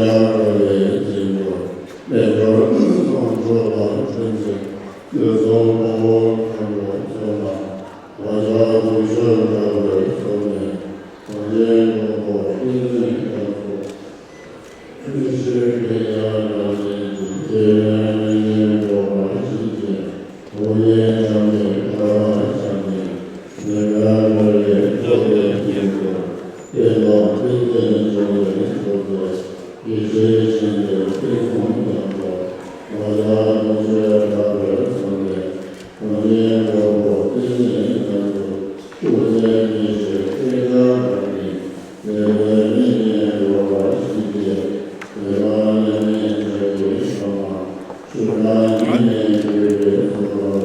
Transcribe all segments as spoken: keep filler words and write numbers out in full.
ཡང་དགའ་བའི་འཛིན་སྐྱོར་དཔལ་འབྱོར་ཚོང་སྤྱོད་ལ་ཕན་ཚུན་ཡུལ་ཚོ་དཔའ་བོ་མཁན་པོ་ཚོ་ལ་བ་ཇག་སྡུག་ཤོས་འདྲ་བའི་ཚོ་ནས་གོང་ཆེན་མགོན་པོ་བསྟན་འཛིན་རྒྱ་མཚོ། མི་ཤེས་མཁན་ཡང་འདྲ་ལས་ཀྱི་ཁྱེད་ཡང་མི་ཉན་འགྲོ་བ་ཞིག་གིས་དོ་ཡན་འཇམ་པའི་ཁ་ར་འཇམ་པའི་མི་འགའ་འདྲ་བའི་ཚོ་ལས་ཀྱི་སྐོར་བསྟན་པ་བསྟན་འཛིན་འཇམ་པའི་ཚོ་ལས། ཡེ་ཤེས་ཆེན་པོའི་སྐུ་གསུང་ཐུགས་ཀྱི་ངོ་བོ་ལ་ཡང་ལོངས་སྤྱོད་དག་པའི་ཚོགས་འདུའི་དོན་ལྡན་གོ་བོ་ཏིང་ངེ་འཛིན་དུ་ཐུགས་རྗེ་ཉི་ཤུའི་སྤྲིན་དཀར་དག་གིས་བདེ་བའི་མིག་གིས་འགྲོ་བ་ཞིག་གི་བདེ་བ་མཉམ་མེད་བྱ་རྒྱུའི་བསོད་ནམས་ཆུ་གང་ཉིད་ནས་བསྐྱོད་པའི་ཚོགས་རར་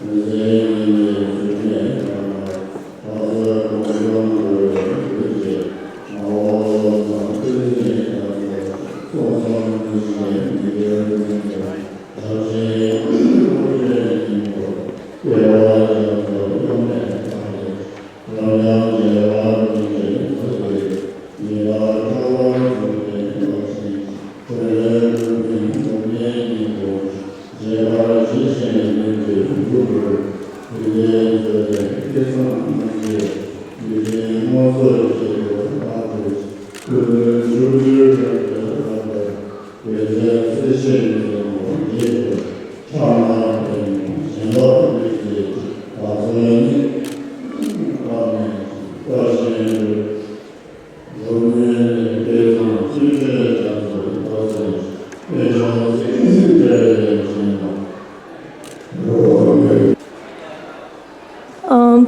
མི་ཚེའི་ཉིན་གྱི་ཚུལ་མིན་ཐ་མར། ཡུལ་ལྗོངས་རྒྱལ་བའི་སྐད་གསང་སྨན་རྩིས་ཡུལ་ལྗོངས་མངའ་གསོལ་ཆེད་དུ་བཏང་སྟེ། ཁུ་ནུ་བཅུ་བཅུའི་རབ་ཏུ་རབ་པའི་རྒྱལ་མཚན་རྩེ་ཤེས་མི་ལོ་རྒྱས་པའི་ཕྱག་ན་པདྨོ་བཞེངས་པ་ལུས་ཀྱི་ལག་རྩལ་ནི། བཀའ་མའི་བཀའ་བཞིན་དུ། ཨ།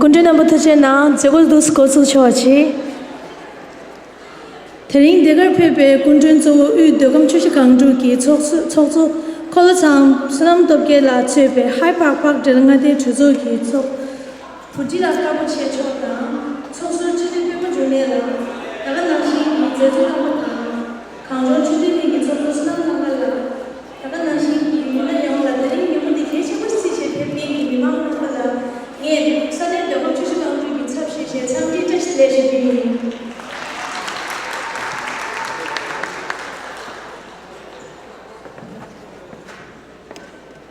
སྐུ་མགྲོན་རྣམ་པ་ཐུགས་རྗེ་གནང་། མཛད་སྒོ་འདུག་སེ་འགོ་ཚུགས་ཆོག་པ་བྱེད། དེ་རིང་འདི་གར་ཕེབས་པའི་སྐུ་མགྲོན་གཙོ་བོ་དབུས་མདོ་ཁམས་ཆུ་བཞི་སྒང་དྲུག་གི་ཚོགས་གཙོ་ཚོགས་གཙོ་འཁོར་ལོ་ཚང་བསོད་ནམས་སྟོབས་རྒྱལ་ལགས་གཙོས་པའི་ཧའེ་པར་པཱག་འབྲེལ་མངའ་སྡེའི་གྲོས་ཚོགས་ཀྱི་ཚོགས། བུ་ཁྲིད་ལགས་དཀར་པོ་ཆེ་མཆོག་དང་། ཚོགས་ཟུར་སྤྱི་འཐུས་པད་མ་འབྱུང་གནས་ལགས། ད་ག་ནང་བཞིན་གྱི་མཛད་གཙོ་ལྷན་པ་དང་། གངས་ལྗོངས་ཆུ་ཚོད་གཉིས་ཀྱི་ཚོགས་གཙོ་བསོད་ནམས་ལྷ་དགའ་ལགས། ད་ག་ནང་བཞིན་གྱི་མི་སྣ་ཡོངས་ལ་དེ་རིང་ཉིན་མོ་འདི་གལ་ཆེན་པོ་ཞིག་བརྩིས་བྱས་ཕེབས་མཁན་གྱི་མི་མང་རྣམ་པ་ལ་ངས་ས་གནས་མདོ་ཁམས་ཆུ་བཞི་སྒང་དྲུག་གི་ཚབ་ཞུས་བྱས་འཚམས་འདྲི་བཀྲ་ཤིས་བདེ་ལེགས་ཞུ་རྒྱུ་ཡིན།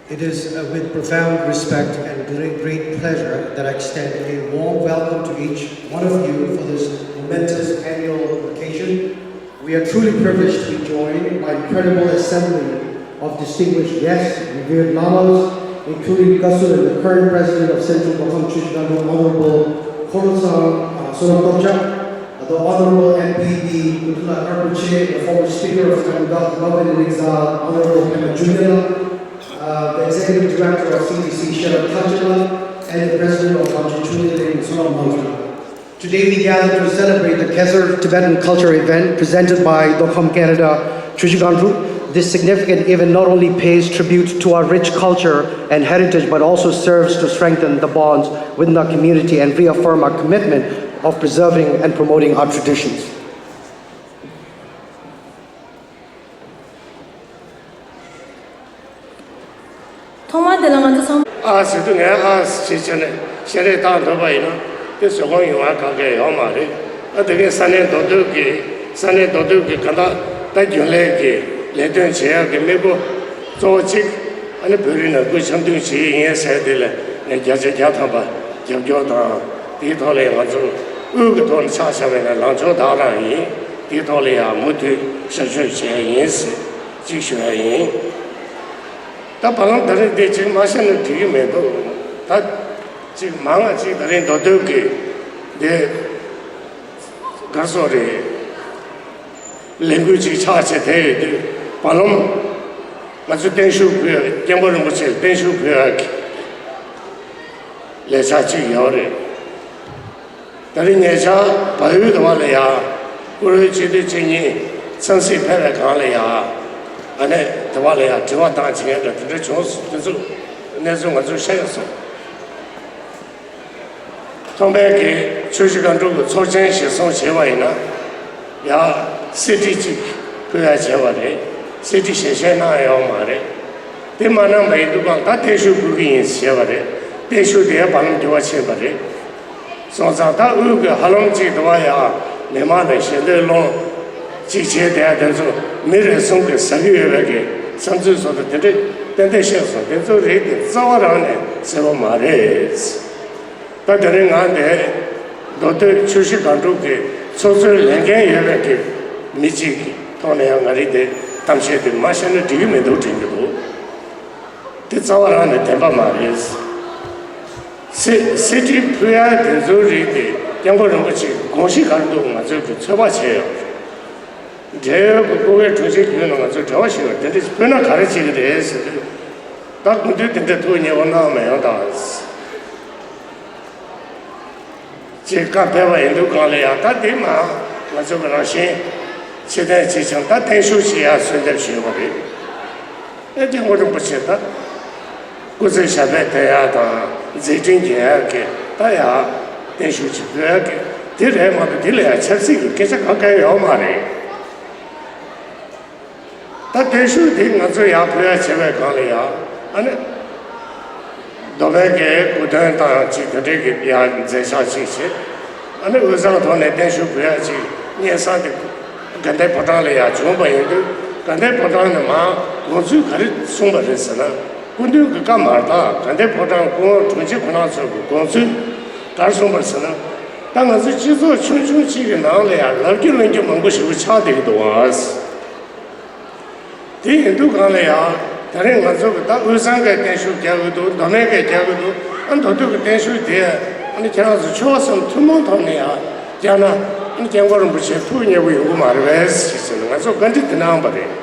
It is, uh, with profound respect and great, great pleasure that I extend a warm welcome to each one of you for this momentous annual occasion. We are truly privileged to be joined by an incredible assembly of distinguished guests, revered lamas, including Gasu and the current president of Central Mokam Chuch Honorable Khorosang, uh, Sonam Tokchak, the Honorable M P D Kutula Karpuche, the former Speaker of Kyrgyz Government in Exile, Honorable Pema Junela, uh, the Executive Director of C D C, Sherab Thanchila, and the President of Gamche Chungde Leng, Sonam Mangta. Today we gather to celebrate the Khezhar Tibetan Culture event presented by Dokhom Canada, Chuchigangru. This significant event not only pays tribute to our rich culture and heritage, but also serves to strengthen the bonds within our community and reaffirm our commitment of preserving and promoting our traditions. ཐོག་མར་དེ་ལ་ང་ཚོ་ཚང་མ། ཨ་ཟེར་དུས་ངས་ཨ་ཟེར་བྱས་ནས་ཞལ་རས་བཏང་ཐུབ་པ་ཡིན་ན་དེ་བཟོད་སྒོམ་ཡོང་བ་གང་ག་ཡོད་མ་རེད། ཨ་དེ་གའི་ས་གནས་མདོ་སྟོད་ཀྱི་ས་གནས་མདོ་སྟོད་ཀྱི་གང་ལྟར་ད་རྒྱུན་ལས་ཀྱི་ལས་དོན་བྱེད་ཡག་གི་དམིགས་སྒོ་གཙོ་བོ་གཅིག་ཨ་ནི་བོད་རིགས་ནང་ཁུལ་འཆམ་མཐུན་བྱེད་ཡིན་ཟེར་དེ་ལ་ངས་བརྒྱ་ཆ་བརྒྱ་ཐམ་པ་རྒྱབ་སྐྱོར་དང་དེའི་ཐོག་ལ་ང་ཚོ་དབུས་ཀྱི་ཐོག་ནས་ཆ་བཞག་པ་ཡིན་ན་ལངས་ཕྱོགས་དག་རང་ཡིན། དེའི་ཐོག་ལ་ཡང་མུ་མཐུད་ཞབས་ཞུ་བྱས་ཡིན་ཟེར་གཅིག་ཞུ་ཡ་ཡིན། ད་བར་ལམ་ད་རེས་འདི་གཅིག་མ་བཤད་ན་འགྲིག་གི་མི་འདུག་ད་གཅིག་མང་ང་གཅིག་ད་རེས་མདོ་སྟོད་ཀྱི་འདི་གར་སོགས་རེད། ལས་འགུལ་གཅིག་ཆགས་བྱས་དེ་ཡོད་དུས་བར་ལམ་ང་ཚོས་བརྟན་བཞུགས་ཕུལ་ཡ་སྐྱབས་མགོན་རིན་པོ་ཆེ་ལ་བརྟན་བཞུགས་ཕུལ་ཡ་གི་ལས་འཆར་གཅིག་ཡོད་རེད། ད་རིང་ཉེ་ཆར་བལ་ཡུལ་དུ་བ་ལ་ཡ་བཀུར་འོས་སྤྱི་འཐུས་གཅིག་གཉིས་འཚམས་གཟིགས་ཕེབས་པའི་སྒང་ལ་ཡ་ཨ་ནེ་དུ་བ་ལ་ཡ་དྲི་བ་བཏང་བྱེད་མཁན་འདྲ་དེ་འདྲ་བྱུང་སོང་། དེ་ཚོ་གནས་ཚུལ་ང་ཚོས་ཤེས་ཡོད་སོང་། ཐོག་མའི་གི་ཆུ་བཞི་སྒང་དྲུག་གི་ཚོགས་ཆེན་གཞིར་བཟུང་བྱས་པ་ཡིན་ན་ཡ་གསེར་བྲིས་གཅིག་ཕུལ་ཡ་བྱས་པ་རེད། གསེར་བྲིས་ཞལ་བཞེས་གནང་ཡོད་མ་རེད། དེ་མ་གནང་བ་ཡིན་དུས་གང་ལྟར་བརྟན་བཞུགས་ཕུལ་གི་ཡིན་ཞེས་པ་རེད། བརྟན་བཞུགས་དེ་བར་ལམ་འགྱུར་བ་ཕྱིན་པ་རེད། སོང་ཙང་ད་དབུས་ཀྱི་ཧ་ལམ་གཅིག་དུ་བ་ཡ་མི་མང་ལ་ཞལ་འདོན་སློང་ གཅིག་བྱས་དེ་ཡང་དེ་ཚོ་མི་རེ་ཟུང་གི་ཟ་གི་ཡོད་པའི་གི་བསམ་ཚུལ་བཟོ་འདྲ་དེ་འདྲ་ཏན་ཏན་བཤད་སོང་། དེ་ཚོ་རིགས་དེ་རྩ་བ་རང་ནས་གསལ་པོ་མ་རེད། ད་དེ་རིང་ང་འདིར་མདོ་སྟོད་ཆུ་བཞི་སྒང་དྲུག་གི་ཚོགས་གཙོའི་ལས་འགན་ཡོད་པའི་གི་མི་གཅིག་གི་ཐོག་ནས་ཡང་ང་རིག་དེ་གཏམ་བཤད་དེ་མ་བཤད་ན་འགྲིག་གི་མི་འདུག་དྲན་གྱི་འདུག། དེ་རྩ་བ་རང་ནས་བདེན་པ་མ་རེད། གསེར་གསེར་བྲིས་ཕུལ་ཡ་དེ་ཚོའི་རིགས་དེ་སྐྱབས་མགོན་རིན་པོ་ཆེའི་དགོངས་གཞི་ག་རེ་འདུག་ང་ཚོས་ཀྱི་ཚོད་དཔག་བྱས་ཡོད་རེད། འབྲེལ་ཡོད་ཀྱི་སྐུ་སྒེར་དྲུང་ཆེ་བརྒྱུད་ནས་ང་ཚོས་འབྲེལ་བ་ཞུས་པ་དེ་འདྲ་ཕུལ་ན་ག་རེ་བྱེད་ཀྱི་རེད་ཟེར་དུས། ད་སྐུ་མདུན་དེ་འདྲ་ཐུགས་མཉེས་པོ་གནང་མ་ཡོང་དང་། ཅེས་བཀའ་ཕེབས་པ་ཡིན་དུས་གང་ལ་ཡང་ད་དེ་མ་ང་ཚོ་གི་རང་བཞིན་ཕྱི་ཐེངས་ཅིག་ཀྱང་ད་བརྟན་བཞུགས་ཅིག་ཡར་གསོལ་འདེབས་ཞུས་པ་རེད། ཨེ་སྐྱབས་མགོན་རིན་པོ་ཆེ་ད་སྐུ་ཚེ་ཞབས་པད་བརྟན་ཡག་དང་མཛད་འཕྲིན་རྒྱས་ཡག་གི་ད་ཡར་བརྟན་བཞུགས་ཅིག་ཕུལ་ཡག་གི་དེ་རེད་མ་གཏོགས་དེ་ལ་ཡང་ཆབ་སྲིད་ཀྱི་སྐད་ཆ་གང་གང་ཡོད་མ་རེད། ད་བརྟན་བཞུགས་འདི་ང་ཚོ་ཡར་ཕུལ་ཡ་བྱེད་པའི་སྒང་ལ་ཡང་ཨ་ནི། མདོ་སྨད་ཀྱི་སྐུ་མདུན་དང་གཅིག་དེ་འདྲའི་གི་ཡར་མཛད་བྱ་ཅིག་བྱེད། ཨ་ནི་དབུས་གཙང་ཐོག་ནས་བརྟན་བཞུགས་ཕུལ་ཡ་ཅིག་སྙན་སེང་དེ་དགའ་ལྡན་ཕོ་བྲང་ལ་ཡར་བྱུང་བ་ཡིན་དུས་དགའ་ལྡན་ཕོ་བྲང་ནས་མར་དགོངས་ཚུལ་ག་རེ་གསུངས་པ་རེད་ཟེར་ན། སྐུ་མདུན་གྱི་བཀའ་མ་བརྟགས་དགའ་ལྡན་ཕོ་བྲང་སྐུ་ངོ་དྲུང་ཆེ་ཁོང་རྣམ་ཚོ་གི་དགོངས་ཚུལ་ག་རེ་གསུངས་པ་རེད་ཟེར་ན། ད་ང་ཚོ་སྤྱི་ཚོགས་ཆུང་ཆུང་གཅིག་གི་ནང་ལ་ཡང་ལབ་རྒྱུ་ལོན་རྒྱུ་མང་པོ་ཞེ་པོ་ཆགས་བསྡད་ཀྱི་འདུག་ཨ། དེ་ཡིན་དུས་གང་ལ་ཡང་ད་རེས་ང་ཚོ་གི་ད་དབུས་གཙང་གི་བརྟན་བཞུགས་རྒྱག་གི་འདུག་མདོ་སྨད་ཀྱི་རྒྱག་གི་འདུག་ཨ་མདོ་སྟོད་ཀྱི་བརྟན་བཞུགས་དེ་ཨ་ནི་ཁྱེད་རང་ཚོ་ཆོལ་ཁ་གསུམ་ཐུན་མོང་ཐོག་ནས་ཡང་རྒྱག་ན་ཨ་ནི་སྐྱབས་མགོན་རིན་པོ་ཆེ་ཐུགས་མཉེས་པོ་ཡོང་གི་མ་རེད་པས་ཞེས་ཟེར་ནས་ང་ཚོ་བཀའ་འདྲི་དེ་གནང་བ་རེད།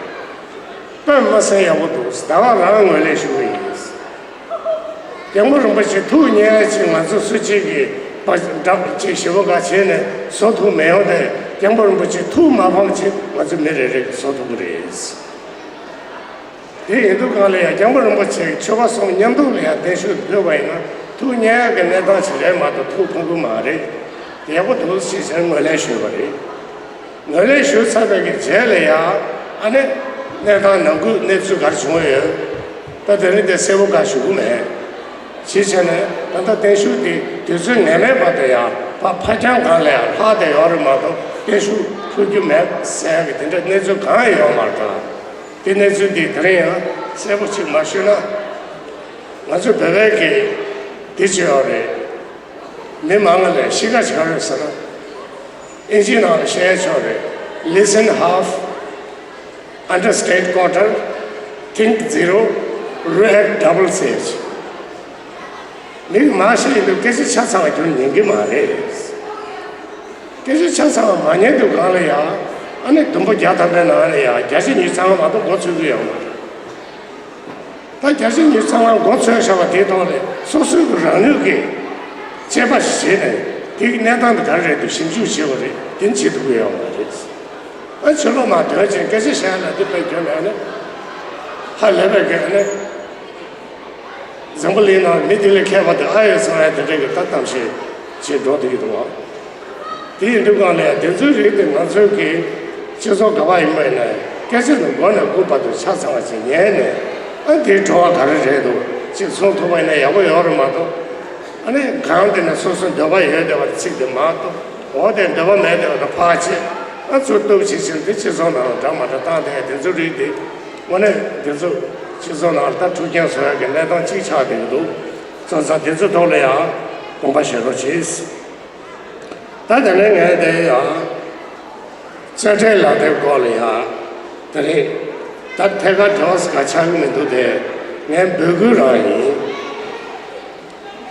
དཔེ་མ་སྲིད་ཡག་པོ་འདུག་ཟླ་བ་རང་ངོས་ལེན་ཞུ་གི་ཡིན། སྐྱབས་མགོན་རིན་པོ་ཆེ་ཐུགས་མཉེས་ཅིག་ང་ཚོ་སུ་གཅིག་གིས་པ་འདྲ་ཅིག་ཞེ་པོ་འགའ་བྱས་ནས་བཟོ་ཐུབ་མི་ཡོང་སྟེ་སྐྱབས་མགོན་རིན་པོ་ཆེ་ཐུགས་མ་ཕངས་ཅིག་ང་ཚོ་མི་རེ་རེ་གིས་བཟོ་ཐུབ་ཀྱི་རེད། དེ་ཡིན་དུས་གང་ལ་ཡང་སྐྱབས་མགོན་རིན་པོ་ཆེ་ཆོལ་ཁ་གསུམ་མཉམ་དུ་ལ་ཡང་བརྟན་བཞུགས་ཕུལ་བ་ཡིན་ན་ཐུགས་མཉེས་ཀྱི་གནས་སྟངས་ཤིག་རེད་མ་གཏོགས་ཐུགས་ཕོག་གི་མ་རེད། ཡག་པོ་འདུག་ཞེས་ཟེར་ངོས་ལེན་ཞུས་པ་རེད། ངོས་ལེན་ཞུས་ཚར་བའི་གི་རྗེས་ལ་ཡང་ཨ་ནི་གནས་སྟངས་ནང་ཁུལ་གནས་ཚུལ་ག་རེ་བྱུང་ཡོད། ད་དེ་རིང་དེ་གསལ་པོ་ག་ཞུ་གི་མེད། ཅིའི་ཕྱིར་ནས་ད་ལྟ་བརྟན་བཞུགས་དེ་དུས་ཚོད་ངེས་མེད་བར་དུ་ཡང་ཕ་ཕ་རྐྱང་སྒང་ལ་ཡང་ལྷག་བསྡད་ཡོད་རེད་མ་གཏོགས་བརྟན་བཞུགས་ཕུལ་རྒྱུ་མེད་ཟེར་གི་དེ་འདྲ་གནས་ཚུལ་གང་ཡང་ཡོད་མ་རེད། ད་དེ་གནས་ཚུལ་འདི་དེ་རིང་ཡང་གསལ་པོ་ཅིག་མ་ཞུས་ན་ང་ཚོ་བོད་པའི་གི་དེ་ཅི་ཡོད་རེད། མི་མང་ལ་གཤིས་ཀ་ཆགས་རེད་ཟེར་ན། ཨིན་ཇི་ནང་ལ་བཤད་ཆོག་རེད། Listen half, understand quarter, think zero, react double ཟེར། མི་མང་ཤས་ཡིན་དུས་སྐད་ཆ་ཆ་ཚང་བ་རྒྱུན་ཉན་གི་མ་རེད། སྐད་ཆ་ཆ་ཚང་བ་མ་ཉན་དུས་གང་ལ་ཡང་ཨ་ནི་དུམ་བུ་བརྒྱ་ཐམ་པའི་ནང་ལ་ཡང་བརྒྱ་ཆ་ཉི་ཤུ་ཐམ་པ་མ་གཏོགས་མགོ་ཚོས་ཀྱི་ཡོད་མ་རེད། ད་བརྒྱ་ཆ་ཉི་ཤུ་ཐམ་པ་མགོ་ཚོས་བཞག་པ་དེའི་ཐོག་ནས་སོ་སོའི་གི་རང་ནུས་ཀྱིས་དཔྱད་པ་ཞིག་བྱས་ནས་དེའི་གནས་སྟངས་དེ་ག་རེ་རེད་འདུག་ཞིབ་འཇུག་བྱེད་པ་རེད། དེ་བྱེད་ཐུབ་ཀྱི་ཡོད་མ་རེད། ཨ་ཕྱི་ལོགས་མ་དོན་ཆེན་སྐད་ཆ་བཤད་ན་དེ་དཔེ་སྐྱོན་མེད་ནས་ཧ་ལས་པའི་གི་ཨ་ནི། འཛམ་བུ་གླིང་ནང་མི་དེ་ལས་མཁས་པ་དེ་ཨ་ཡོད་ཚང་ཡ་དེ་འདྲ་གི་ད་གཏམ་བཤད་བྱེད་འགྲོ་བསྡད་ཀྱི་འདུག་བ། དེ་ཡིན་དུས་གང་ལས་དེ་ཚོའི་རིགས་དེ་ང་ཚོའི་གི་སྤྱི་ཚོགས་ག་པར་ཡིན་པ་ཡིན་ན་སྐད་ཆ་དེ་མགོ་ནས་མགུ་བར་དུ་ཆ་ཚང་བ་ཅིག་ཉན་ནས་ཨ་དེའི་བྲོ་བ་ག་རེ་རེད་འདུག་ཅིག་གསུང་ཐུབ་པ་ཡིན་ན་ཡག་པོ་ཡོད་རེད་མ་གཏོགས་ཨ་ནི་གང་དེ་ན་སོ་སོའི་འདོད་པ་ཡོད་བསྡད་པ་དེ་ཚིག་དེ་མ་གཏོགས་འོ་དེ་འདོད་པ་མེད་བསྡད་པ་དེ་ཕར་བྱེད་ཨ་ཚུར་གཏུག་བྱེད་ཕྱིར་དེ་སྤྱི་ཚོགས་ནང་ལ་འདྲ་མ་འདྲ་བཏང་བསྡད་དེ་ཚོའི་རིགས་དེ། དངོས་གནས་འདི་ཚོ་སྤྱི་ཚོགས་ནང་ལ་ད་འཁྲུག་རྐྱེན་བཟོ་ཡག་གི་གནས་སྟངས་གཅིག་ཆགས་བསྡད་ཀྱི་འདུག་སོང་ཙང་འདི་ཚོ་ཐོག་ལ་ཡང་དགོངས་པ་བཞེས་རོགས་གྱིས། ད་དེ་ནས་ངས་དེ་ཡང་དཔྱ་ཁྲལ་ལག་དེབ་སྐོར་ལ་ཡང་དེ་རིང་ད་ཐད་ཀར་དྲི་བ་ཟེར་ག་ཆགས་ཀྱི་མི་འདུག་སྟེ་ངའི་འབོད་སྐུལ་རང་ཡིན།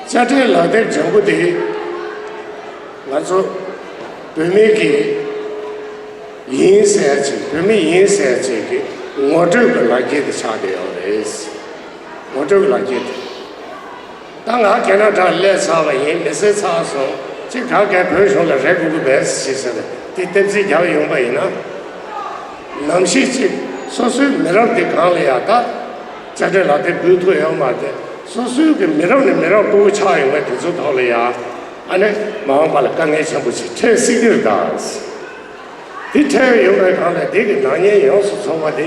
དཔྱ་ཁྲལ་ལག་དེབ་ལྗང་ཁུ་དེ་ང་ཚོ་བོད་མི་གི་ཡིན་ཟེར་ཡ་ཅིག་བོད་མི་ཡིན་ཟེར་ཡ་ཅིག་གི་ངོ་སྤྲོད་ཀྱི་ལག་འཁྱེར་དེ་ཆགས་བསྡད་ཡོད་རེད། ངོ་སྤྲོད་ཀྱི་ལག་འཁྱེར་དེ། ད་ང་ཁེ་ན་ཌ་སླེབས་ཚར་བ་ཡིན། མི་ཚེ་ཚར་སོང་། ཅིག་ག་གེ་བོད་གཞུང་ལ་རེ་དགོས་ཀྱི་རེད་ཞེས་ཟེར་ནས་དེ་ལྟེབ་རྩིས་རྒྱག་ཡོང་པ་ཡིན་ན། ནམ་ཞིག་ཅིག་སོ་སོའི་མི་རབས་དེ་གང་ལ་ཡང་ད་དཔྱ་ཁྲལ་ལག་དེབ་འབུལ་ཐུབ་ཡོད་མ་རེད། སོ་སོའི་གི་མི་རབས་ནས་མི་རབས་སྤུ་གུ་ཆགས་ཡོང་བའི་དེ་ཚོའི་ཐོག་ལ་ཡང་ཨ་ནི་མ་འོངས་པ་ལ་དཀའ་ངལ་ཆེན་པོ་ཞིག་འཕྲད་སྲིད་ཀྱི་རེད་ད། དེ་འཕྲད་ཡོང་བའི་སྒང་ལ་དེ་གི་ནག་ཉེས་ཡོངས་སུ་རྫོགས་པ་དེ་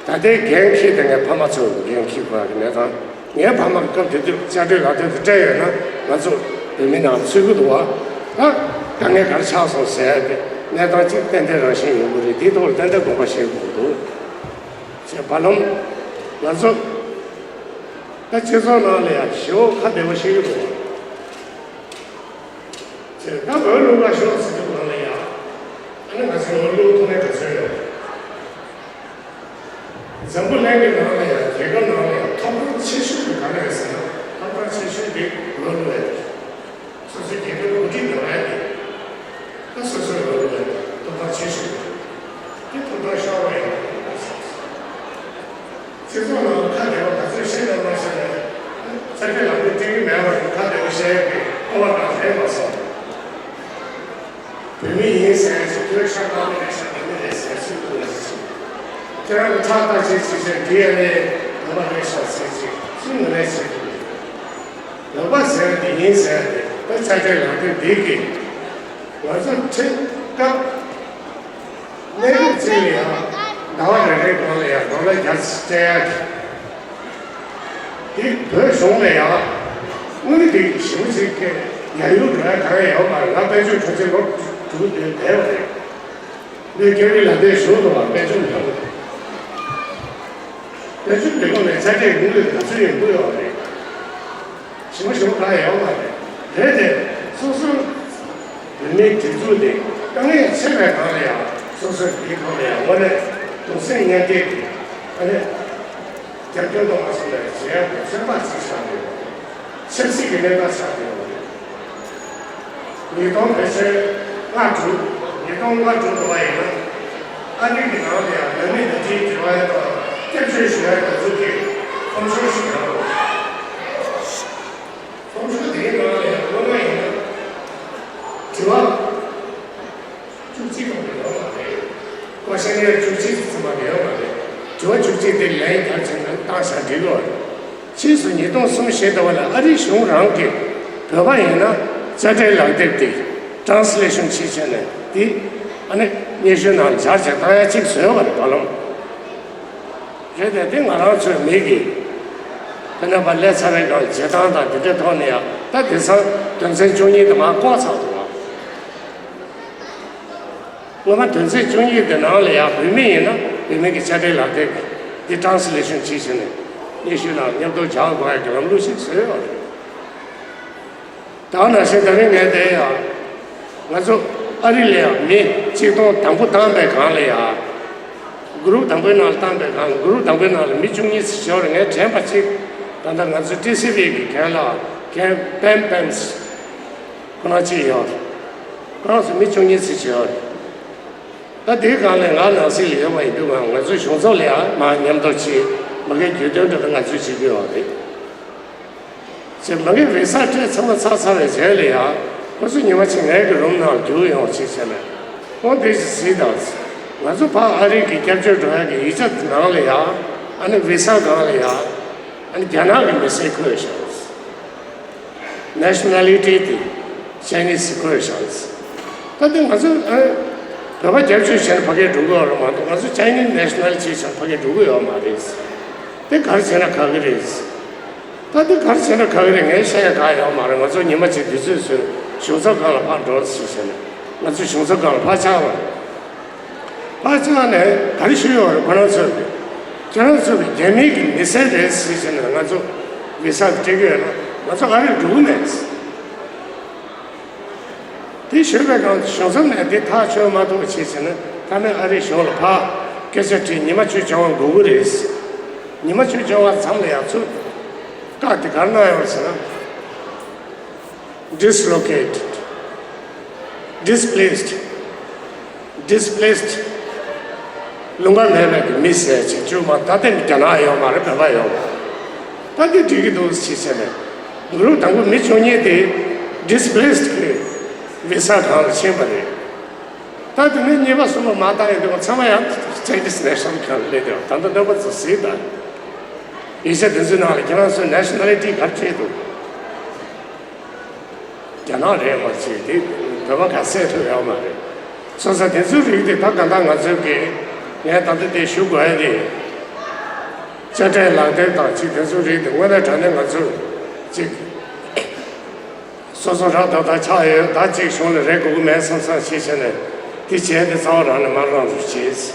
ད་ལྟའི་འགན་འཁྱེར་དེ་ངས་ཕ་མ་ཚོ་གི་འགན་འཁྱེར་དགོས་ཡག་གི་གནས་སྟངས། ངའི་ཕ་མ་གི་སྐབས་དེ་དུས་དཔྱ་ཁྲལ་ལག་དེབ་དེ་སྤྲད་ཡོད་ན་ང་ཚོ་བོད་མི་ནང་ཚུད་ཀྱི་འདུག་བ། ད་དཀའ་ངལ་ག་རེ་ཆགས་སོང་ཟེར་ཏེ་ གནས་སྟངས་གཅིག་ཏན་ཏན་རང་བཞིན་ཡོང་གི་རེད། དེའི་ཐོག་ལ་ཏན་ཏན་དགོངས་པ་བཞེས་དགོས་འདུག་ཅེས་བར་ལམ་ང་ཚོ་ད་སྤྱི་ཚོགས་ནང་ལ་ཡང་ཞེ་པོ་ཁ་བདེ་པོ་བཤད་ཀྱི་འདུག་ཅེས་ད་འོས་བླུག་ག་ཤོག་ཟེར་དུས་ནང་ལ་ཡང་ཨ་ནི་ང་ཚོས་འོས་བླུག་ཐུབ་མེད་པའི་ཚོད་ཡོད། འཛམ་བུ་གླིང་གི་ནང་ལ་ཡང་རྒྱལ་ཁབ་ནང་ལ་ཡང་ཐོབ་ཐང་ཆེ་ཤོས་དེ་ག་རེ་རེད་ཟེར་ན། ཐོབ་ཐང་ཆེ་ཤོས་དེ་འོས་བླུག་ཡ་དེ། སོ་སོའི་རྒྱལ་ཁབ་འགོ་ཁྲིད་འདེམས་ཡ་དེ། ད་སོ་སོའི་འོས་བླུག་ཡ་དེ་ཐོབ་ཐང་ཆེ་ཤོས་དེ། དེ་ཐོབ་ཐང་ཤོར་བ་ཡིན་ན་སྤྱི་ཚོགས་ནང་ཁ་བདེ་བ་ག་ཚོད་བཤད་ན་མ་བཤད་ན། ས་ཆ་ལམ་ལུགས་སྤྲད་ཀྱི་མེད་པ་ཡིན་ཁ་བདེ་བོ་བཤད་ཡ་གི་ཨོ་བ་གང་རེད་མ་སོང་། བོད་མི་ཡིན་ཟེར་ཞིག་བོད་ཤ་སྟག་མི་རེད་ཤ་སྟག་མི་རེད་ཟེར་སུས་གོ་ནས་ཟེར། ཁྱེད་རང་གི་ཁྲག་ལྟ་ཅིག་ཅིག་ཟེར་ཌི་ཨེན་ཨེ་བོད་པ་རེད་ཤག་ཟེར་ཅིག་སུས་ངོས་ལེན་བྱེད་ཀྱི་མེད། བོད་པ་ཟེར་འདི་ཡིན་ཟེར་ཏེ་ད་ཆ་འཕྲིན་ལམ་སྟོན་འདི་གིས་ང་ཚོ་ཁྲིམས་སྐབས་གནས་སྐབས་གཅིག་ལ་ཡང་ཟླ་བ་རེ་རེའི་གོང་ལ་ཡང་ཌོ་ལར་བརྒྱ་ཙམ་སྤྲད་ཡ་གི། དེ་བོད་གཞུང་ལ་ཡང་དངུལ་དེ་ཞེ་པོ་ཅིག་གི་ཡར་ཡུར་འགྲོ་ཡ་གང་ཡང་ཡོད་མ་རེད། ང་དཔལ་འབྱོར་དྲུང་ཆེ་ལོ་དྲུག་བདུན་བསྡད་པ་རེད། ལས་སྐལ་རིགས་ལ་དེ་གཞུང་དུ་བ་དཔལ་འབྱོར་མི་འདུག་དཔལ་འབྱོར་མི་འདུག་ནས་ཚད་འབྲས་དངུལ་ག་ཚོད་ཡོང་གི་ཡོད་རེད། ཞེ་པོ་ཞེ་པོ་གང་ཡང་ཡོད་མ་རེད། རེད་དེ་སོ་སོ་བོད་མིའི་སྒྲིག་འཛུགས་དེ་དཀའ་ངལ་ཆེ་བའི་སྒང་ལ་ཡང་སོ་སོའི་སྒྲིག་ཁོངས་ལ་ཡང་དངོས་གནས་གདུང་སེམས་མཉམ་སྐྱེད་ཀྱི་ཨ་ནི། རྒྱབ་སྐྱོར་གཏོང་བ་སོགས་ལ་བྱེད་ཡག་གི་ཚོད་དཔག་ཅིག་བཞག་ཡོད། ཆབ་སྲིད་ཀྱི་གནས་སྟངས་ཆགས་ཡོད། ཉིས་སྟོང་ཕལ་ཆེར་ལྔ་དྲུག་ཉིས་སྟོང་ལྔ་དྲུག་འགྲོ་བ་ཡིན་ན། ཨ་རི་གི་ནང་ལ་ཡང་ནང་མི་ནང་ཁྲིའི་འབྲེལ་བ་དང་སྐྱབས་བཅོལ་ཞུ་ཡག་དེ་ཚོ་གི་ཁོམ་ཤོར་ཞིག་ཡོད། ཁོམ་ཤོར་དེའི་ནང་ལ་ཡང་སྔོན་མ་ཡིན་ན་དྲི་བ། བཅུ་གཅིག་ཙམ་ཡོད་མ་རེད། ཀོ་ཤན་ཡར་བཅུ་གཅིག་ཙམ་མ་ཡོད་མ་རེད། དྲི་བ་བཅུ་གཅིག་དེ་ལན་རྒྱབ་བྱས་ན་བཏང་བཞག་འགྲིག་གི་རེད། ཕྱིས་སུ་ཉིས་སྟོང་གསུམ་བཞི་ཟླ་བ་ལ་ཨ་རིའི་གཞུང་རང་གིས་བོད་པ་ཡིན་ན་དཔྱ་ཁྲལ་ལག་དེབ་དེ་ཊྲན་སི་ལེ་ཤན་བྱས་བྱས་ནས་དེ་ཨ་ནི་སྙན་ཞུ་ནང་སྦྱར་བྱས་བཏང་ཡ་གཅིག་བཟོས་པ་རེད། བར་ལམ་རེད་དེ། དེ་ང་རང་ཚོའི་མི་གིས་དཔེར་ན་ཕར་སླེབས་ཚར་བའི་སྒང་བྱེད་སྟངས་དང་དེ་འདྲའི་ཐོག་ནས་ཡང་ད་དེང་སང་དོན་ཚན་བཅུ་གཉིས་དེ་མར་བཀོག་ཚར་འདུག་བ། སྔོན་མ་དོན་ཚན་བཅུ་གཉིས་དེ་ནང་ལ་ཡང་བོད་མི་ཡིན་ན་བོད་མི་གི་དཔྱ་ཁྲལ་ལག་དེབ་འདི་ཊྲན་སི་ལེ་ཤན་བྱས་བྱས་ནས་སྙན་ཞུ་ནང་མཉམ་དུ་སྦྱར་དགོས་ཡ་གི་ལམ་ལུགས་ཤིག་བཟོས་ཡོད་རེད། ད་ག་ནང་བཞིན་ད་རིང་ངས་དེ་ཡང་ང་ཚོ་ཨ་རི་ལ་ཡང་མི་གཅིག་སྟོང་དང་པོ་བཏང་པའི་སྒང་ལ་ཡང་གུ་རུབ་དང་པོའི་ནང་ལ་བཏང་པའི་སྒང་གུ་རུབ་དང་པོའི་ནང་ལ་མི་བཅུ་གཉིས་ཙམ་ཞིག་ཡོད་རེད། ངས་དྲན་པ་གཅིག་ད་ལྟ་ང་ཚོ་ཊི་སི་ཝི་གི་རྒན་ལགས་རྒན་པེན་པེན་སི། ཁོ་རང་གཅིག་ཡོད་རེད། ཁོ་རང་ཚོ་མི་བཅུ་གཉིས་ཙམ་ཅིག་ཡོད་རེད། ད་དེའི་སྒང་ལ་ང་ནང་སྲིད་ལ་ཡོད་པ་ཡིན་དུས་ང་ང་ཚོའི་གཞུང་ཚབ་ལ་ཡང་མར་མཉམ་དུ་ཕྱིན། མ་གིའི་རྒྱུས་སྟོན་འདྲ་ད་ང་ཚོས་བྱེད་ཀྱི་ཡོད་རེད། ཅེས་མ་གིའི་བི་ས་སྤྲད་ཚང་མ་ཚར་ཚར་བའི་རྗེས་ལ་ཡང་ཁོ་ཚོ་ཉི་མ་གཅིག་ངའི་གི་རུམ་ནང་ལ་རྒྱུགས་ཡོང་བྱས་བྱས་ནས་ཁོང་དེ་ཞིག་གཟིགས་དང་། ང་ཚོ་ཕར་ཨ་རི་གི་སྐྱབས་བཅོལ་འགྲོ་ཡག་གི་ཡིག་ཆ་ནང་ལ་ཡང་ཨ་ནི་བི་ས་སྒང་ལ་ཡང་ཨ་ནི་རྒྱ་ནག་གི་མི་སེར་བཀོད་བཞག Nationality དེ་Chinese བཀོད་བཞག་ཡོད། ད་དེ་ང་ཚོ་ཨ་བོད་པ་སྐྱབས་བཅོལ་བྱས་ན་ཕ་གིར་འགྲོ་གི་ཡོད་རེད་མ་གཏོགས་ང་ཚོ་Chinese national བྱས་བྱས་ན་ཕ་གིར་འགྲོ་གི་ཡོད་མ་རེད། དེ་ག་རེ་བྱས་ན་དགའ་གི་རེད། ད་དེ་ག་རེ་བྱས་ན་དགའ་གི་རེད། ངས་བཤད་ཡ་གང་ཡོད་མ་རེད། ང་ཚོ་ཉི་མ་གཅིག་དུས་ཚོད་བཟོས་གཞུང་ཚབ་སྒང་ལ་ཕར་འགྲོ་ཟེར་བྱས་ནས་ང་ཚོ་གཞུང་ཚབ་སྒང་ལ་ཕར་བཅར་བ་རེད། ཕར་བཅར་ནས་ག་རེ་ཞུས་ཡོད་རེད། ཁོ་རང་ཚོས་ཁྱེད་རང་ཚོ་གི་རྒྱ་མི་གི་མི་སེར་རེད་ཟེར་བྱས་ནས་ང་ཚོ་བི་ས་སྤྲད་ཀྱི་ཡོད་ན་ང་ཚོ་ཨ་རིར་འགྲོ་གི་མེད། དེ་ཞུས་པའི་སྒང་གཞུང་ཚབ་ནས་དེ་ཐག་ཆོད་མ་ཐུབ་པ་བྱས་བྱས་ནས་མཐའ་མའི་ཨ་རིའི་གཞུང་ལ་ཕར་སྐད་ཆ་དྲིས། ཉི་མ་བཅུ་བྱུང་བ་འགོར་གི་རེད། ཉི་མ་བཅུ་བྱུང་བ་མཚམས་ལ་ཡང་ཚུར་བཀག་དེ་ག་རེ་གནང་ཡོད་ཟེར་ན། Dislocated, displaced, displaced. ལུང་པ་མེད་པའི་གི་མི་ཟེར་ཅིག་བཅུ་མ་ད་ལྟ་རྒྱ་ནག་ཡོད་མ་རེད། བོད་པ་ཡོད་མ་རེད། ད་དེ་འགྲིག་གི་འདུག་ཟེར་བྱས་ནས་གུ་རུབ་དང་པོ་མི་བཅུ་གཉིས་དེ་displaced གི་བི་ས་སྒང་ལ་ཕྱིན་པ་རེད། ད་དེ་ནས་གཉིས་པ་གསུམ་པ་མ་བཏང་ཡོང་དུས་ཚང་མ་ཡང་Chinese national སྒང་ལ་སླེབས་བསྡད་པ། ད་ལྟ་གནོད་པ་ཚོ་གཟིགས་དང་། ཡིག་ཆ་དེ་ཚོའི་ནང་ལ་ཁྱེད་རང་ཚོའི་nationality ག་རེ་བྲིས་འདུག་རྒྱ་ནག་རེད་མ་གཏོགས་དེ་བོད་པ་ག་ཚད་ཐུབ་ཡོད་མ་རེད། སོང་ཙང་དེ་ཚོའི་རིགས་དེ་ད་གང་ལྟར་ང་ཚོའི་གི་ངས་ད་ལྟ་དེ་ཞུ་དགོས་ཡ་དེ། དཔྱ་ཁྲལ་ལག་དེབ་དང་ཅིག་དེ་ཚོའི་རིགས་དེ་དངོས་གནས་དྲང་གནས་ང་ཚོས་ཅིག་སོ་སོ་ར་ཏག་ཏག་ཆགས་ཡོད། ད་ཅིག་གཞུང་ལ་རེ་དགོས་ཀྱི་མེད་བསམ་བསམ་བྱས་བྱས་ནས་ དེ་བྱས་ཏེ་རྩ་བ་རང་ནས་མ་བླངས་རུ་བྱས།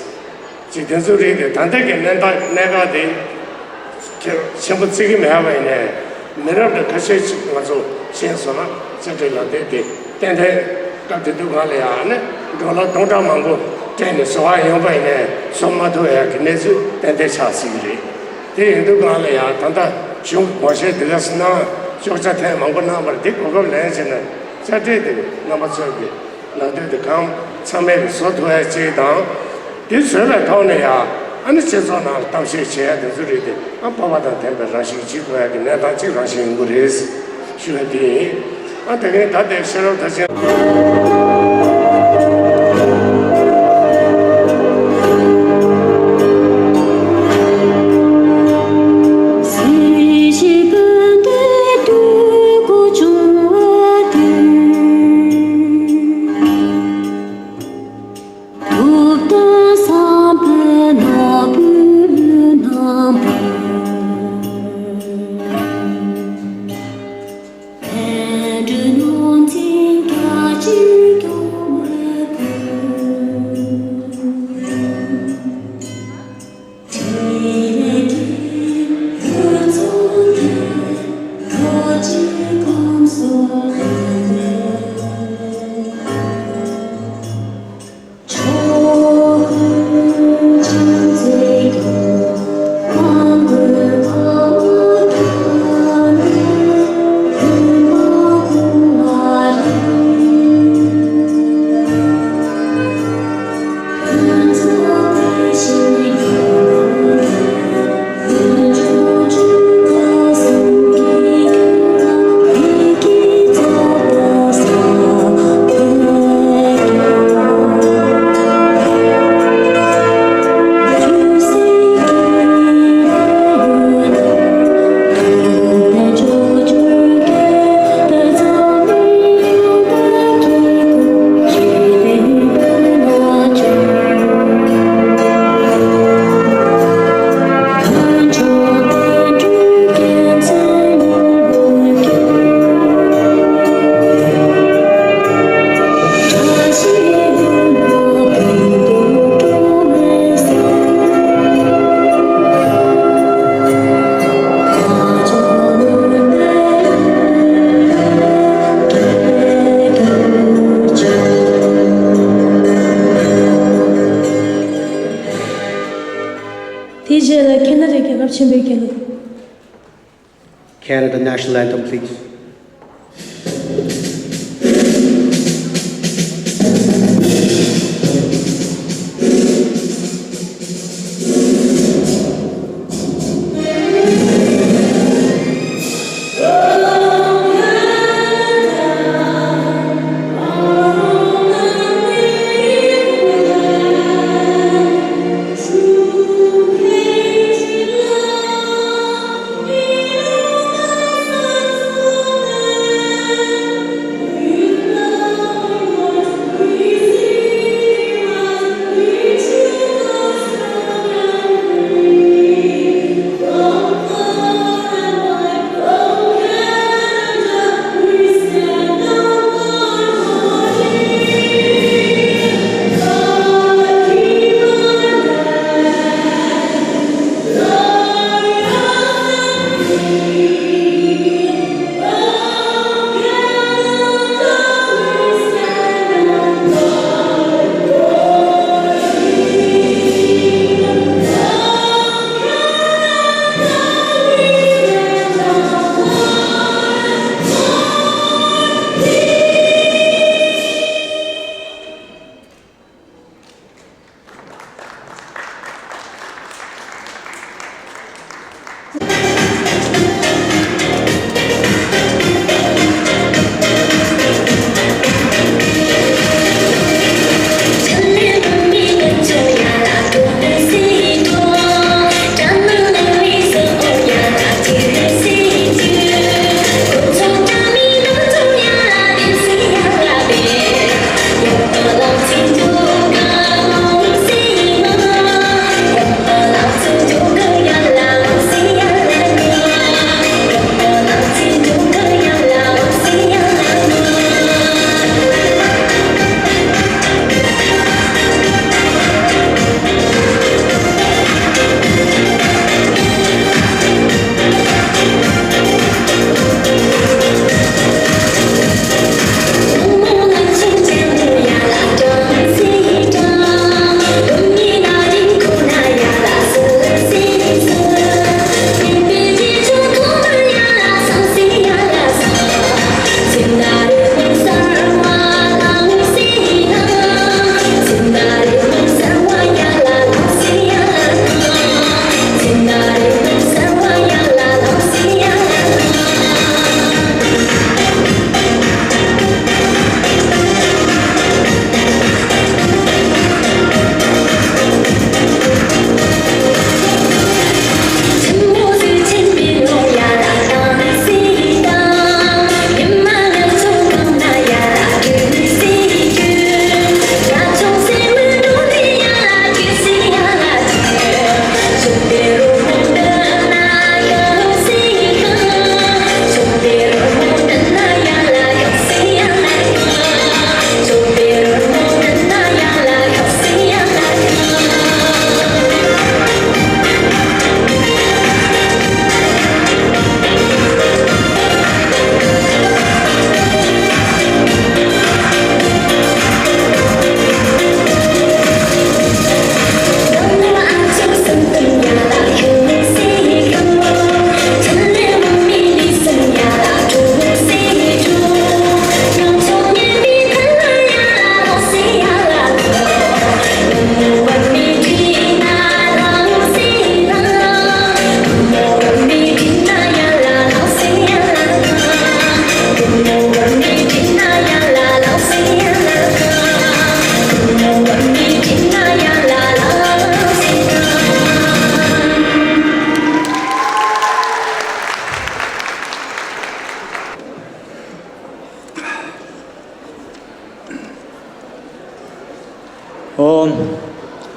ཅིག་དེ་ཚོ་རིགས་དེ་ད་ལྟ་གི་གནས་སྟངས་གནད་འགག་དེ་ཁྱེད་ཆེན་པོ་བརྩི་གི་མེད་པ་ཡིན་ནའི་མི་རབས་དང་ཁ་ཤས་ཅིག་ང་ཚོ་ཤེས་སོང་ན་བཅའ་ཁྲིམས་ལག་དེབ་དེ་ཏན་ཏན་སྐབས་དེ་དུས་གང་ལ་ཡང་ནི་ཌོ་ལར་སྟོང་ཕྲག་མང་པོ་སྤྲད་ནས་བཟོ་བ་ཡོང་པ་ཡིན་ནའི་བཟོ་མ་ཐུབ་ཡག་གི་གནས་ཚུལ་ཏན་ཏན་ཆགས་སྲིད་ཀྱི་རེད། དེ་ཡིན་དུས་གང་ལ་ཡང་ད་ལྟ་གཞུང་དགོངས་བཞེས་དེ་ག་སུ་གནང་ཤོག་ཆ་ཐེངས་མང་པོ་གནང་བར་དེ་གོ་སྐབས་ལེན་བྱས་ནས་བཅའ་ཁྲིམས་དེ་རྣམ་པ་ཚོས་ཀྱི་ལག་དེབ་དེ་གང་ཚང་མས་བཟོ་ཐུབ་ཡ་གཅིག་དང་། དེ་བཟོས་པའི་ཐོག་ནས་ཡང་ཨ་ནི་སྤྱི་ཚོགས་ནང་གཏམ་བཤད་བྱེད་ཡ་དེ་ཚོ་རིགས་དེ་ཨ་སྤོབས་པ་དང་ལྡན་པའི་རང་བཞིན་བྱེད་ཐུབ་ཡ་གི་གནས་སྟངས་གཅིག་རང་བཞིན་ཡོང་གི་རེད་ཞུ་ཡ་དེ་ཡིན། ཨ་དེ་རིང་ད་ལྟའི་ཤེས་རབ་མཐར་ཕྱིན། དེའི་རྗེས་ལ་ཁེ་ན་ཌའི་རྒྱལ་ཁབ་ཆེན་པོའི་རྒྱལ་གླུ། Canada National Anthem, please.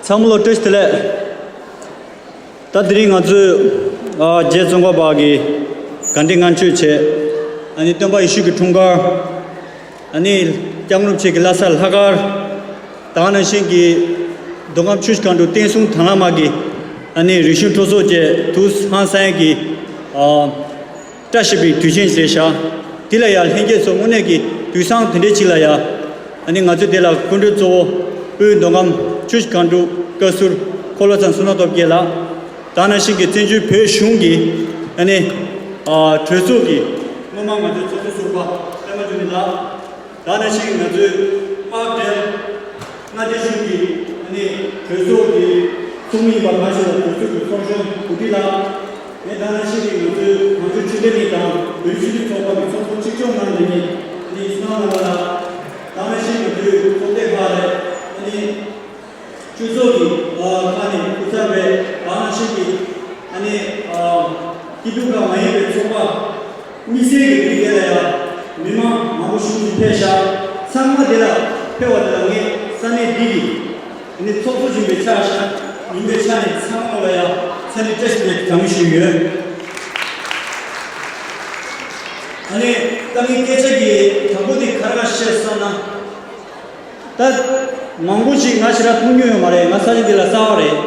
ཚང་མ་ལ་བཀྲ་ཤིས་བདེ་ལེགས། ད་དེ་རིང་ང་ཚོས་ཨ་རྗེ་ཙོང་ཁ་པ་གི་དགའ་ལྡན་ལྔ་མཆོད་བྱས། ཨ་ནི་སྟོན་པ་ཡེ་ཤུ་གི་འཁྲུངས་སྐར། ཨ་ནི་སྐྱབས་མགོན་རིན་པོ་ཆེ་གི་བླ་གཟའ་ལྷག་དཀར། ད་ག་ནང་བཞིན་གྱི་མདོ་ཁམས་ཆུ་བཞི་སྒང་དྲུག་བསྟན་སྲུང་དྭང་བླངས་དམག་གི་ཨ་ནི་རིག་གཞུང་སྤྲོ་ཚོགས་བཅས་དུས་ཧང་སང་གི་ཨ་བཀྲ་ཤིས་པའི་དུས་ཆེན་ཞིག་རེད་ཤག་དེ་ལ་ཡང་ལྷན་རྒྱས་ཚོ་དངོས་གནས་ཀྱི་དུས་བཟང་དེ་འདྲའི་ཅིག་ལ་ཡང་ཨ་ནི་ང་ཚོ་དེ་ལ་སྐུ་མགྲོན་གཙོ་བོ་དབུས་མདོ་ཁམས་ཆུ་བཞི་སྒང་དྲུག་བཀའ་ཟུར་འཁོར་ལོ་ཚང་བསོད་ནམས་སྟོབས་རྒྱས་ལགས། ད་ག་ནང་བཞིན་གྱི་བཙན་བྱོལ་བོད་གཞུང་གི་ཨ་ནི་ཨ་གྲོས་ཚོགས་ཀྱི་སྔོན་མ་ང་ཚོའི་ཚོགས་གཙོ་ཟུར་པ་པད་མ་འབྱུང་གནས་ལགས། ད་ག་ནང་བཞིན་ང་ཚོའི་དམག་སྦྲེལ་མངའ་སྡེ་གཞུང་གི་ཨ་ནི་གྲོས་ཚོགས་ཀྱི་ཚོགས་མི་ཡིན་པ་ཁ་ཤས་ལ་གྲོས་ཚོགས་ཀྱི་ཚོགས་གཞོན་གོ་སྒྲིག་ལགས། ངས་ད་ག་ནང་བཞིན་གྱི་ང་ཚོའི་གངས་ལྗོངས་ཆོས་ལྡན་གླིང་དང་བོད་ཆོས་ལྡན་ཚོགས་པ་གི་ཚོགས་གཙོ་གཅིག་ལྕོགས་རྣམ་གཉིས་ཨ་ནི་བསོད་ནམས་ལགས་ལ། ད་ག་ནང་བཞིན་ང་ཚོའི་ཚོགས་སྡེ་ཁག་ལས་ཨ་ནི་སྤྱི་ཚོགས་ཀྱི་ཨ་ཁག་ནས་སྐུ་ཚབ་པའི་ད་ག་ནང་བཞིན་གྱི་ཨ་ནི་ཨ་སྐྱིད་སྡུག་ཁག་མ་ཡིན་པའི་ཚོགས་པ་དམིགས་བསལ་གྱི་དེ་རིང་འདི་ལ་ཡང་མི་མང་མང་པོ་ཞིག་ཅིག་ཕེབས་ཤག་ཚང་མ་དེ་ལ་ཕེབས་པ་དེ་ལ་ངས་ས་གནས་འདི་གི་ཨ་ནི་ཚོགས་གཙོ་ཡིན་པའི་ཆ་ཡིན་པའི་ཆ་ནས་ཚང་མ་ལ་ཡང་ཚ་ནས་བཀྲ་ཤིས་བདེ་ལེགས་གྲངས་མེད་ཞུས་ཡོད། ཨ་ནི་ད་ངའི་སྐད་ཆ་གི་དང་པོ་དེ་ག་རེ་བཤད་བསམ་ན། ད་མང་པོ་ཞིག་ང་ཞེ་དྲག་མཐོང་རྒྱུ་ཡོད་མ་རེད། ང་ས་ཆ་འདི་ལ་གསར་པ་རེད།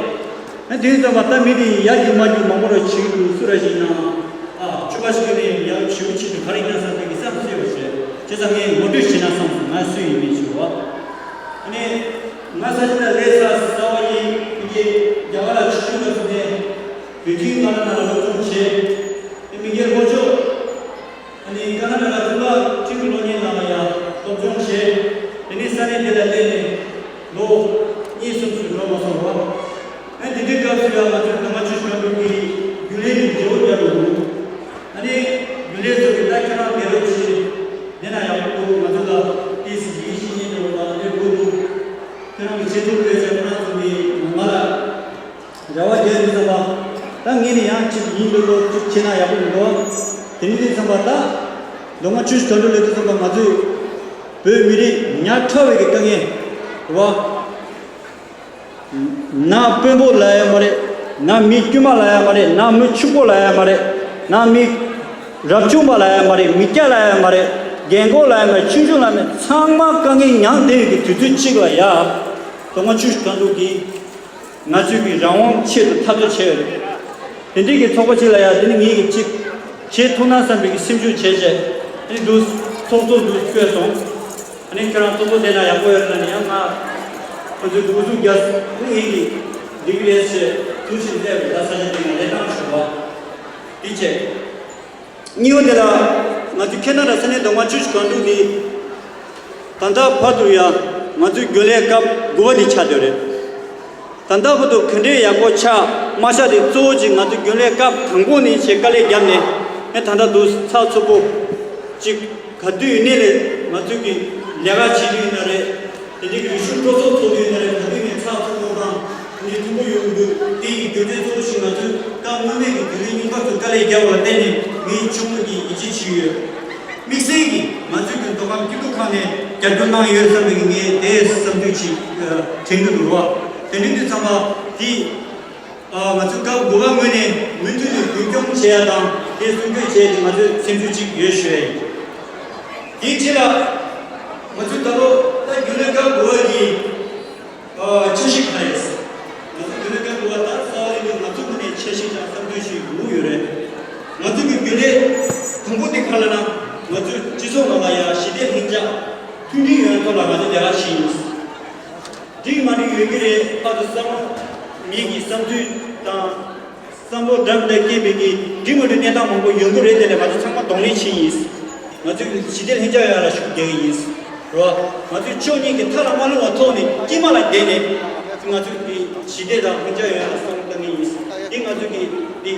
ཨ་དེ་ཙམ་པ་ད་མི་དེ་ཡར་རྒྱུག་མར་རྒྱུག་མང་པོ་རེ་བྱེད་ཀྱི་འདུག་སུ་རེ་ཞིག་ཡིན་ནའང་ཨ་ཆུ་ཁ་ཞིག་ནས་ཡར་ཞུ་ཆེད་དུ་ག་རེ་ཡིན་ན་བསམ་པའི་གི་བསམ་སེ་ཡོད་རེད། བྱས་ཙང་ངས་ངོ་སྤྲོད་བྱས་ན་བསམ་སོང་། ང་སུ་ཡིན་མིན་ཞུ་བ། ཨ་ནི་ང་ས་ཆ་ལ་སླེབས་ས་གསར་པ་ཡིན། ཕ་གི་རྒྱ་གར་ལ་ཆུ་ཆུ་ལ་སུ་ནས་བོད་ཁྱིམ་ང་ལ་ན་ལ་སློབ་སྦྱོང་བྱས། ཨ་མི་སྒེར་ལྷོ་ཕྱོགས། ཨ་ནི་ཀ་ན་ཌ་ལ་ཐུག་ལ་ཁྲིམས་ཀྱི་སློབ་གཉེར་ནང་ལ་ཡང་སློབ་སྦྱོང་བྱས། དེ་ནས་ས་གནས་དེ་ལ་སླེབས་ནས་ལོ་གཉིས་གསུམ་ཙམ་འགྲོ་མ་སོང་བ། ཨ་དེ་དུས་སྐབས་སུ་ཡང་ང་ཚོའི་ནང་པ་ཆོས་སྒང་དྲུག་གི་རྒྱུན་ལས་ཀྱི་བརྗེ་པོ་རྒྱབ་ཡོད་འདུག་ཨ་ནི་རྒྱུན་ལས་ཚོ་གིས་ད་ཁྱོད་རང་བསྡད་རོགས་བྱེད། བསྡད་ན་ཡག་པོ་འདུག་ང་ཚོ་ལ་ཏོག་ཙམ་ཡིད་ཆེས་ཉན་འདྲ་བོ་དང་ལས་སྒོ་འདུག་ཁྱོད་རང་གི་ཆེད་དུ་རེད་ཟེར་ཁོ་རང་ཚོ་གིས་ང་ལ། རེ་བ་རྒྱག་ཡིན་ཙམ་པ། ད་ངས་ནི་ཡང་ཅིག་ཡིན་འདོད་འདོད་ཅིག་བྱེད་ན་ཡག་པོ་མི་འདུག་དེ་ནི་དེ་ཙམ་པ་ད། མདོ་སྔགས་ཆོས་ཀྱི་དོན་དུ་ལས་དུས་ཙམ་པ་ང་ཚོས་བོད་མི་རིགས་ཉག་ཕྲ་བའི་གི་དཀའ་ངལ་རེད་བ། ན་དཔོན་པོ་ལ་ཡང་མ་རེད། ན་མི་དཀྱུས་མ་ལ་ཡང་མ་རེད། ན་མི་ཕྱུག་པོ་ལ་ཡང་མ་རེད། ན་མི་རབ་བྱུང་པ་ལ་ཡང་མ་རེད། མི་སྐྱ་ལ་ཡང་མ་རེད། རྒན་གོག་ལ་ཡང་མ་རེད། ཆུང་ཆུང་ལ་མེད། ཚང་མ་དཀའ་ངལ་མྱངས་བསྡད་ཡོད་ཀྱི་དུས་ཚོད་གཅིག་ལ་ཡ། མདོ་སྔགས་ཆོས་ཀྱི་དོན་དུ་གི། ང་ཚོས་ཀྱི་རང་དབང་ཆེད་དུ་འཐབ་རྩོད་བྱས་ཡོད་རེད། དེ་འདྲའི་གི་ཚོགས་པ་ཅིག་ལ་ཡང་དེ་ནི་ངེད་ཀྱིས་ཅིག་བྱེད་ཐུབ་ན་བསམ་པའི་གི་སེམས་ཤུགས་བྱས་བྱས་ཨ་ནི་འདུག་ཚོགས་གཙོ་འདུག་བསྐོས་སོང་། ཨ་ནི་ཁྱེད་རང་ཚོགས་གཙོ་བསྡད་ན་ཡག་པོ་ཡོད་རེད་ལབ་ནས་ཡང་ང་ཁོ་ཚོས་འདུག་འཛུགས་རྒྱག་ཨ་ནི་ངེད་ཀྱིས་འགྲིག་གི་རེད་ཅེས་ཐུགས་བཞེས་སླེབས་རེད། ད་ས་ཆ་དེ་ནས་ལས་སྟངས་ཞུ་བ་འདི་བྱས། གཉིས་པ་དེ་ལ་ང་ཚོའི་ཁེ་ན་ཌ་ས་གནས་མདོ་སྔགས་ཆོས་ཀྱི་སྒང་དྲུག་འདི་ད་ལྟ་བར་དུ་ཡང་ང་ཚོའི་རྒྱུན་ལས་སྐབས་དགུ་པ་འདི་ཆགས་བསྡད་རེད། ད་ལྟ་བར་དུ་ག་འདྲའི་ཡག་པོ་ཆགས་མ་ཆགས་དེ་གཙོ་བོ་གཅིག་ང་ཚོའི་རྒྱུན་ལས་སྐབས་དང་པོ་ནས་བྱས་དཀའ་ལས་བརྒྱབ་ནས་ཨེ་ད་ལྟ་འདུག་ཚགས་ཚུད་པོ་གཅིག་ག་དུས་ཡིན་ནའི་ལས་ང་ཚོའི་གི་ལས་ཀ་བྱེད་དུས་ཡིན་ན་རེད། དེ་འདྲའི་གི་རིག་གཞུང་སྤྲོ་ཚོགས་ཚོགས་དུས་ཡིན་ན་རེད། ག་དུས་ནས་ཚགས་ཚུད་པོ་དང་ནས་མཐུན་པོ་ཡོང་གི་འདུག་དེ་ཡི་རྒྱུ་རྐྱེན་གཙོ་བོ་ཞིག་ང་ཚོས་སྐབས་སྔོན་མའི་གི་རྒྱུན་ལས་རྙིང་པ་ཚོས་དཀའ་ལས་བརྒྱབ་པ་ལ་བརྟེན་ནས་ངས་ཆུང་ངུ་གི་ཡིད་ཆེས་བྱས་ཡོད། དམིགས་བསལ་གྱིས་ང་ཚོའི་གི་མདོ་ཁམས་སྐྱིད་སྡུག་ཁང་ནས་རྒྱབ་སྐྱོར་གནང་ཡོད་བསམ་པའི་གི་ངས་དེ་བསམ་ཚུལ་ཅིག་ཨ་དྲན་གྱི་འདུག་རོ། དེ་འདྲའི་དུས་ཚང་མ་དེ་ཨ་ང་ཚོའི་སྐབས་དགུ་པ་ངོས་ནས་མུ་མཐུད་དུ་རྒྱུན་སྐྱོང་བྱེད་ཡ་དང་དེ་སྲུང་སྐྱོབ་བྱེད་ཡ་དེ་ང་ཚོའི་སེམས་ཤུགས་ཅིག་ཡོད་ཞུ་ཡ་ཡིན། དེའི་རྗེས་ལ་ང་ཚོའི་ད་ལོ་ད་རྒྱུན་ལས་སྐབས་དགུ་པ་གི་ཨ་འཆར་གཞི་ག་རེ་ཡིན། ང་ཚོ་རྒྱུན་ལས་སྐབས་དགུ་པ་ད་གསར་པ་ཡིན་དུས་ང་ཚོ་ངོས་ནས་འཆར་གཞི་དང་བསམ་འདུན་ཞིག་ཡོང་གི་ཡོད་རེད། ང་ཚོ་གི་རྒྱུན་ལས་དང་པོ་དེ་ག་རེ་ལབ་ན་ང་ཚོའི་སྤྱི་ཚོགས་ནང་ལ་ཡང་ཞི་བདེ་ལྷིང་འཇགས་མཐུན་སྒྲིལ་ཡོང་ཡ་ཐོག་ལ་ང་ཚོ་ལས་ཀ་བྱེད་ཀྱི་ཡིན། འགྲིག་མ་འགྲིག་ཡོད་ཀྱི་རེད། ཕར་ཚུར་བསམ་བློ་མི་གི་བསམ་ཚུལ་དང་བསམ་བློ་འདྲ་མི་འདྲ་སྐྱེས་པའི་གི་འགྲིག་མ་འགྲིག་གནས་སྟངས་མང་པོ་ཡོང་གི་རེད། དེ་ལས་ང་ཚོ་ཚང་མ་གདོང་ལེན་བྱེད་ཀྱི་ཡིན། ང་ཚོས་ཞི་བདེ་ལྷིང་འཇགས་ཡོང་ཡ་ལ་ཤུགས་རྒྱག་གི་ཡིན། རེད་བ། ང་ཚོས་ཕྱོགས་གཉིས་ཀྱི་མཐའ་ལ་མ་ལྷུང་བ་ཐོག་ནས་དཀྱིལ་མ་ལ་བསྡད་ནས་ང་ཚོས་ཀྱི་ཞི་བདེ་དང་ལྷིང་འཇགས་ཡོང་ཡ་ལ་བསམ་བློ་གཏང་གི་ཡིན། འདི་ང་ཚོས་ཀྱི་འདི་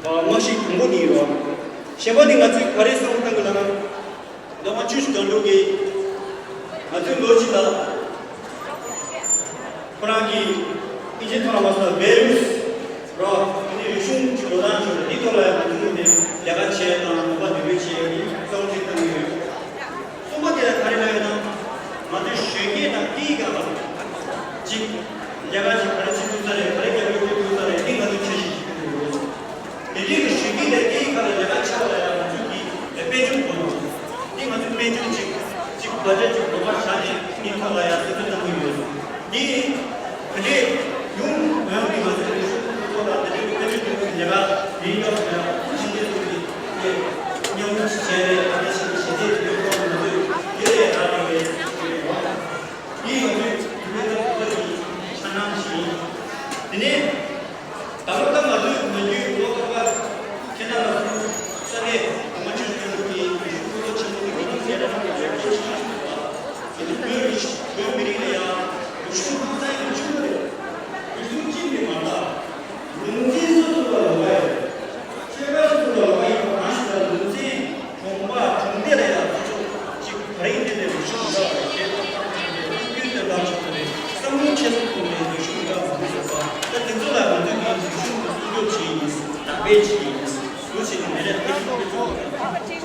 དམག་ཤུགས་དང་པོ་འདི་ཡིན། རེད་བ། གཞན་པ་འདི་ང་ཚོས་ག་རེ་བསམ་བློ་གཏང་གི་ལབ་ན། མདོ་སྔགས་ཆོས་ཀྱི་སྒང་དྲུག་གིས་ང་ཚོའི་ལོ་གཅིག་ལ་ཁོ་རང་གིས་ཨིན་ཇིའི་ཐོག་ལ་མ་སོང་བ་བེ་རུས་རོ། དེ་ནས་རིག་གཞུང་གི་འགྲོ་སྟངས་བྱུང་རེད། འདི་ཐོག་ལ་ཡང་ང་ཚོའི་ངོས་ནས་ལས་ཀ་བྱེད་ཡ་དང་ནུས་པ་འདོན་སྤེལ་བྱེད་ཡ་གི་བསམ་བློ་ཞིག་བཏང་གི་ཡོད། གསུམ་པ་དེ་ལ་ག་རེ་ལབ་ཡོད་ན། ང་ཚོའི་གཞོན་སྐྱེས་དང་སྐྱེས་སྐར་ལ་གཅིག་ལས་ཀ་ཞིག་ག་ དེའི་སྐབས་སུ་ཡང་ཕྱི་རྒྱལ་ཚོགས་པའི་མཉམ་རུབ་ཅིག་བྱས་ནས་ཨ་ནེ་ཞིག་གི་ཞི་བདེ་དེ་ཡོད་པ་ང་ཚོས་དེ་ལས་ཡག་པ་རེད་ཞུ་གི་ཡོད། དེས་ང་ཚོས་བོད་པའི་ལྟ་བུ་གི་འཆར་སྣང་ཞིག་ཡིན། དེ་ནས་ད་ལོ་ད་ང་ཚོའི་ནམ་རྒྱུན་ལོ་ཐོག་ཁ་ཁེ་ན་ཌ་ལ་སོང་ས་གནས་དགོངས་པ་ཆོས་ཀྱི་རྒྱལ་ཁབ་ཀྱི་ཡུལ་ཤུལ་སྐུ་ཚབ་ཆེན་མོ་གི་མི་ཐུག་ཟེར་ན་ང་ཚོས་ཤེས་ཀྱི་མི་འདུག་ལ། དེ་ནི་བོད་རིགས་བོད་མི་རིགས་ལ་ཡང་རིག་གཞུང་ཧང་སང་ཡང་ཆེན་པོ་རེད། རིག་གཞུང་གཅིག་ནས་མ་ལྟ། ལུང་འདྲེན་སོ་སོ་ལ་ལོགས་ཀ་ཡོད། ཆོལ་ཁ་སོ་སོ་ལ་ལོགས་ཀ་ཡིན་པ་གང་ཞིག་ལ་ལུང་འདྲེན་གྲོང་པ་གྲོང་སྡེ་ལ་ཡང་སོ་སོ་གཅིག་ག་རེ་ཡིན་དེ་ལས་རིག་གཞུང་འདྲ་བ་རེད། ཤེས་རྟོགས་གཏོང་ཆོག་གི་རེད། ཀུན་སྤྱོད་སྟོན་སྟངས་ཆོག་གི་རེད། བསམ་བློ་ཁྱད་གསོད་གཏོང་བའི་རིག་གཞུང་འདྲ་བ་མི་བཟོ་བ། ད་དེ་ཚོ་ལ་ང་ཚོས་ཀྱི་རིག་གཞུང་གི་སྲུང་སྐྱོབ་བྱེད་ཡིན། དར་སྤེལ་བྱེད་ཡིན། ལུགས་ཤིག་ནི་མི་རེད།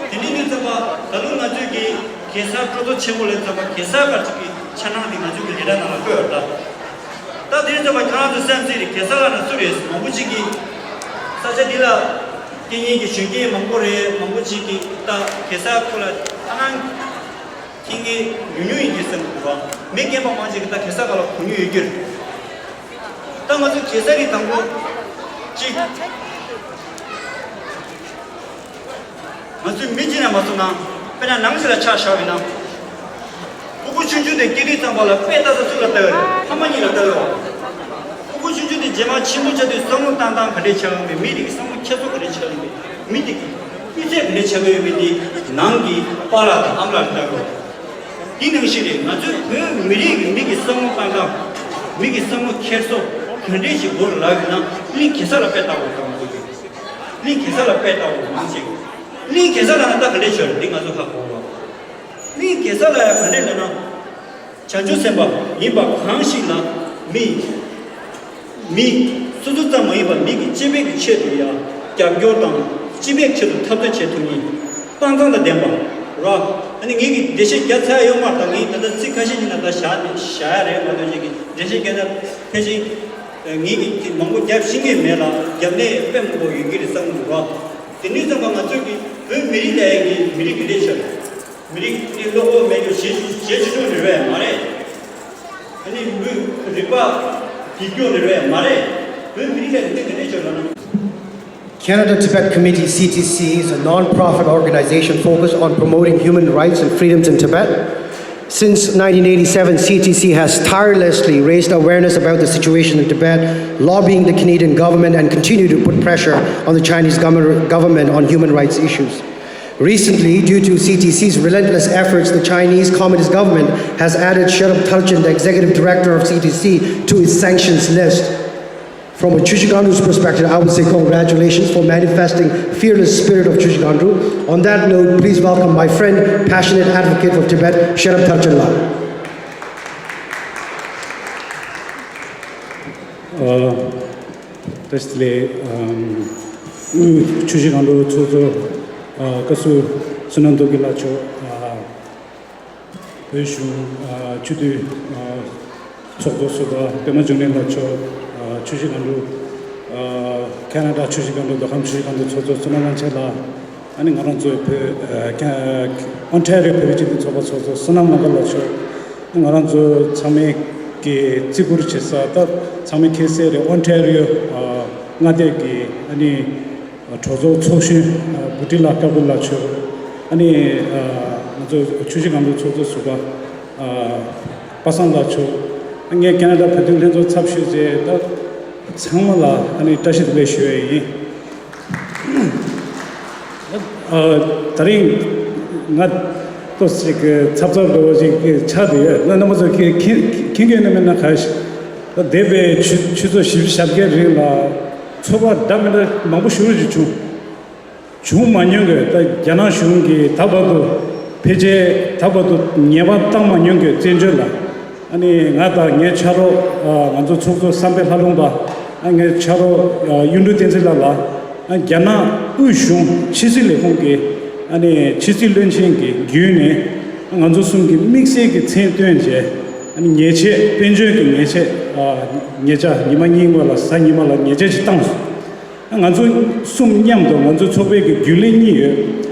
དེ་ནི་ནི་ཚོགས་པ་ད་ལོ་ང་ཚོས་ཀྱི་གེ་སར་སྤྲོ་ཚོགས་ཆེན་མོ་ལ་ཚོགས་པ་གེ་སར་སྐར་གཅིག་གི་འཆར་སྣང་དེ་ང་ཚོས་ཀྱི་ལས་གྲྭ་ནང་ལ་བཀོད་ཡོད་ད། ད་དེ་ནི་ཚོགས་པ་ཁྱེད་རང་ཚོ་སེམས་གསལ་རེད། གེ་སར་ལ་ན་སུ་རེད། མང་པོ་ཅིག་གིས་ས་ཆ་འདི་ལ་སྐད་གཉིས་ཀྱི་གཞོན་སྐྱེས་མང་པོ་རེད། མང་པོ་ཅིག་གིས་ད་གེ་སར་ཁོ་ལ་ཐ་ན་མཁྱེན་མཁན་ཉུང་ཉུང་ཡིན་གྱི་བསམ་གྱི་འདུག་བ། མི་རྒན་པ་མང་ཅིག་གིས་ད་གེ་སར་སྐར་ལ་གོ་མྱོང་ཡོད་ཀྱི་རེད། ད་ང་ཚོ་གེ་སར་རི་དང་པོ་གཅིག་ང་ཚོའི་མི་གཅིག་ནས་མ་སོང་ན་དཔེར་ན་ནང་ཞིག་ལ་ཆ་བཞག་པ་ཡིན་ན། ཕྲུ་གུ་ཆུང་ཆུང་དེ་སྐྱེས་དུས་ཙམ་པ་ལ་དཔེ་ལྟ་ས་སུ་ལ་ལྟ་ཡོད་རེད། ཕ་མ་གཉིས་ལ་ལྟ་ཡོད། ཕྲུ་གུ་ཆུང་ཆུང་དེ་རྗེས་མ་ཆེན་པོ་ཆགས་དུས་བསམ་བློ་བཏང་སྟངས་ག་འདྲས་ཆགས་ཡོད་མེད། མི་རིགས་ཀྱི་བསམ་བློ་ཁྱེར་སོ་ག་འདྲས་ཆགས་ཡོད་མེད། མི་དེ་གི་སྤུས་ཚད་ག་འདྲས་ཆགས་ཀྱི་ཡོད་མེད་དེ་ནང་གི་པཱ་ལགས་དང་ཨ་མ་ལགས་ལ་ལྟ་དགོས། དེ་ནང་བཞིན་རེད། ང་ཚོའི་བོད་མི་རིགས་ཀྱི་མི་གི་བསམ་བློ་བཏང་སྟངས། མི་གི་བསམ་བློ་ཁྱེར་སོ་ག་འདྲས་ཞིག་དགོས་ལབ་ཡོད་ན་གླིང་གེ་སར་ལ་དཔེ་ལྟ་དགོས་ཀྱི་འདུག་གླིང་གེ་སར་ལ་དཔེ་ལྟ་དགོས་མང་ཆེ་གིས། གླིང་གེ་སར་ལ་ན་ད་ག་འདྲས་ཆགས་རེད། འདི་ང་ཚོ་ཧ་གོ་བ། གླིང་གེ་སར་ལ་ཡང་ག་འདྲས་ལབ་ན། བྱང་ཆུབ་སེམས་དཔའ་ཡིན་པ་གང་ཞིག་ལ་མི། མི། སོ་སོ་ཙམ་མ་ཡིན་པར་མི་གི་སྤྱི་པའི་གི་ཆེད་དུ་ཡང་རྒྱབ་སྐྱོར་དང་སྤྱི་པའི་ཆེད་དུ་འཐབ་རྩོད་བྱེད་ཐུབ་མཁན། དཔའ་མཛངས་དང་ལྡན་པ་ར། ཨ་ནི་ངེད་ཀྱིས་འགྲེལ་བཤད་རྒྱག་ཚར་ཡོད་མ་རེད། ད་ངས་ད་ལྟ་ཚིག་ཁ་ཤས་ཤིག་ནང་ད་བཞག་ནས་བཞག་ཡ་རེད་མ་གཏོགས་ཅིག་གི་འགྲེལ་བཤད་རྒྱག་ན་ཕལ་ཆེར་ངེད་ཀྱིས་མང་པོ་རྒྱབ་ཤེས་ཀྱི་མེད་ལ། རྒྱབ་ནས་དཔེ་མང་པོ་ཡོད་ཀྱི་རེད་བསམ་གྱི་འདུག་ར། དེ་ནས་ཙམ་པ་ང་ཚོས་ཀྱི་བོད་མི་རིགས་ལ་ཡ་གི་མི་རིགས་ག་འདྲས་ཆགས་རེད། མི་རིགས་ཀྱི་བློ་ཁོག་མེད་རྒྱུ་གཞས་གཞས་ཆེ་ཆུང་རེད་པས་མ་རེད། ཨ་ནི་ལུས་རིག་པ་རྒྱུད་སྐྱོང་རེད་པས་མ་རེད། བོད་མི་རིགས་ལ་དེ་འདྲ་ག་འདྲས་བྱུང་ལབ་ན། Canada Tibet Committee, C T C, is a non-profit organization focused on promoting human rights and freedoms in Tibet. Since nineteen eighty-seven, C T C has tirelessly raised awareness about the situation in Tibet, lobbying the Canadian government, and continue to put pressure on the Chinese government on human rights issues. Recently, due to C T C's relentless efforts, the Chinese Communist government has added Sherab Tharchin, the executive director of C T C, to its sanctions list. From a Chushi Ganru's perspective, I would say congratulations for manifesting fearless spirit of Chushi Ganru. On that note, please welcome my friend, passionate advocate of Tibet, Sherab Tharchin La. ཨ། བཀྲ་ཤིས་བདེ་ལེགས། ཨམ། དབུས་ཆུ་བཞི་སྒང་དྲུག་ཚོགས་གཙོ། ཨ། བཀའ་ཟུར་བསོད་ནམས་སྟོབས་རྒྱལ་ལགས་མཆོག་ཨ། བོད་གཞུང་། ཨ། སྤྱི་འཐུས། ཨ། ཚོགས་གཙོ་ཟུར་པ་པད་མ་འབྱུང་གནས་ལགས་མཆོག་ཨ། ཆུ་བཞི་སྒང་དྲུག་ཨ། ཁ་ན་ཌ་ཆུ་བཞི་སྒང་དྲུག་མདོ་ཁམས་ཆུ་བཞི་སྒང་དྲུག་ཚོགས་གཙོ་བསོད་ནམས་དབང་ཆེན་ལགས། ཨ་ནི་ང་རང་ཚོའི་བོད། ཨ། ཁ། ཨོན་ཊ་རི་ཡོ་བོད་རིགས་སྤྱི་མཐུན་ཚོགས་པ་ཚོགས་གཙོ་བསོད་ནམས་ལྷུན་གྲུབ་ལགས་མཆོག་ང་རང་ཚོ་ཚང་མས་ཀྱི་བརྩི་བཀུར་བྱེད་ས་ད་ཚང་མས་མཁྱེན་གསལ་རེད། ཨོན་ཊ་རི་ཡོ། ཨ། མངའ་སྡེ་གི་ཨ་ནི་གྲོས་ཚོགས་ཚོགས་གཞོན། ཨ། བུ་ཁྲིད་ལགས་སྐབས་བུ་ལགས་མཆོག་ཨ་ནི། ཨ། ང་ཚོ་ཆུ་བཞི་སྒང་དྲུག་ཚོགས་གཙོ་ཟུར་པ། ཨ། པ་སངས་ལགས་མཆོག་ངས་ཁ་ན་ཌ་བོད་དོན་ལྷན་ཚོགས་ཚབ་ཞུས་རྗེས་ད་ཚང་མ་ལ་ཨ་ནི་བཀྲ་ཤིས་བདེ་ལེགས་ཞུ་ཡས་ཡིན། ཨ། ད་རིང་ང་ཏོག་ཙམ་ཅིག་ཚབ་ཚབ་འདྲ་བོ་ཅིག་ཆགས་བསྡད་ཡོད། ང་རྣམ་པ་ཚོ་མཁྱེན་མཁྱེན་མཁྱེན་གྱི་ཡོད་ན་མེད་ན་ག་ཞིག་ད་འདས་པའི་ཆུ་ཆུ་ཚོད་བཞི་བཅུ་ཞེ་བརྒྱད་རིང་ལ་ཚོགས་པ་འདྲ་མི་འདྲ་མང་པོ་ཞེ་པོ་ཅིག་བྱུང་། བྱུང་མ་མྱོང་གི། ད་རྒྱ་ནག་གཞུང་གིས་ད་བར་དུ་ཕལ་ཆེར་ད་བར་དུ་ཉེས་པ་བཏང་མ་མྱོང་གི་བཙན་བྱོལ་ལ། ཨ་ནི་ང་དང་ངའི་ཕྱག་རོགས། ཨ། ང་ཚོ་ཚོགས་གཙོ་བསམ་འཕེལ་ལྷ་ལུང་པ། ཨ། ངའི་ཕྱག་རོགས། ཨ། གཡུང་དྲུང་བསྟན་འཛིན་ལགས་ལ། ཨ། རྒྱ་ནག་དབུས་གཞུང་ཕྱི་སྲིད་ལས་ཁུངས་ཀྱི། ཨ་ནི་ཕྱི་སྲིད་བློན་ཆེན་གྱི་བརྒྱུད་ནས། ཨ། ང་ཚོ་གསུམ་གྱི་དམིགས་བསལ་གྱི་མཚན་བཏོན་བྱས། ཨ་ནི་ཉེས་ཆད། དཔལ་འབྱོར་གྱི་ཉེས་ཆད། ཨ། ཉེས་ཆད། ཉི་མ་གཉིས་སྔོན་ལ། གཟའ་ཉི་མ་ལ་ཉེས་ཆད་ཅིག་བཏང་སོང་། ང་ཚོ་གསུམ་མཉམ་དུ་ང་ཚོའི་ཚོགས་པའི་གི་རྒྱུན་ལས་གཉིས་ཡོད།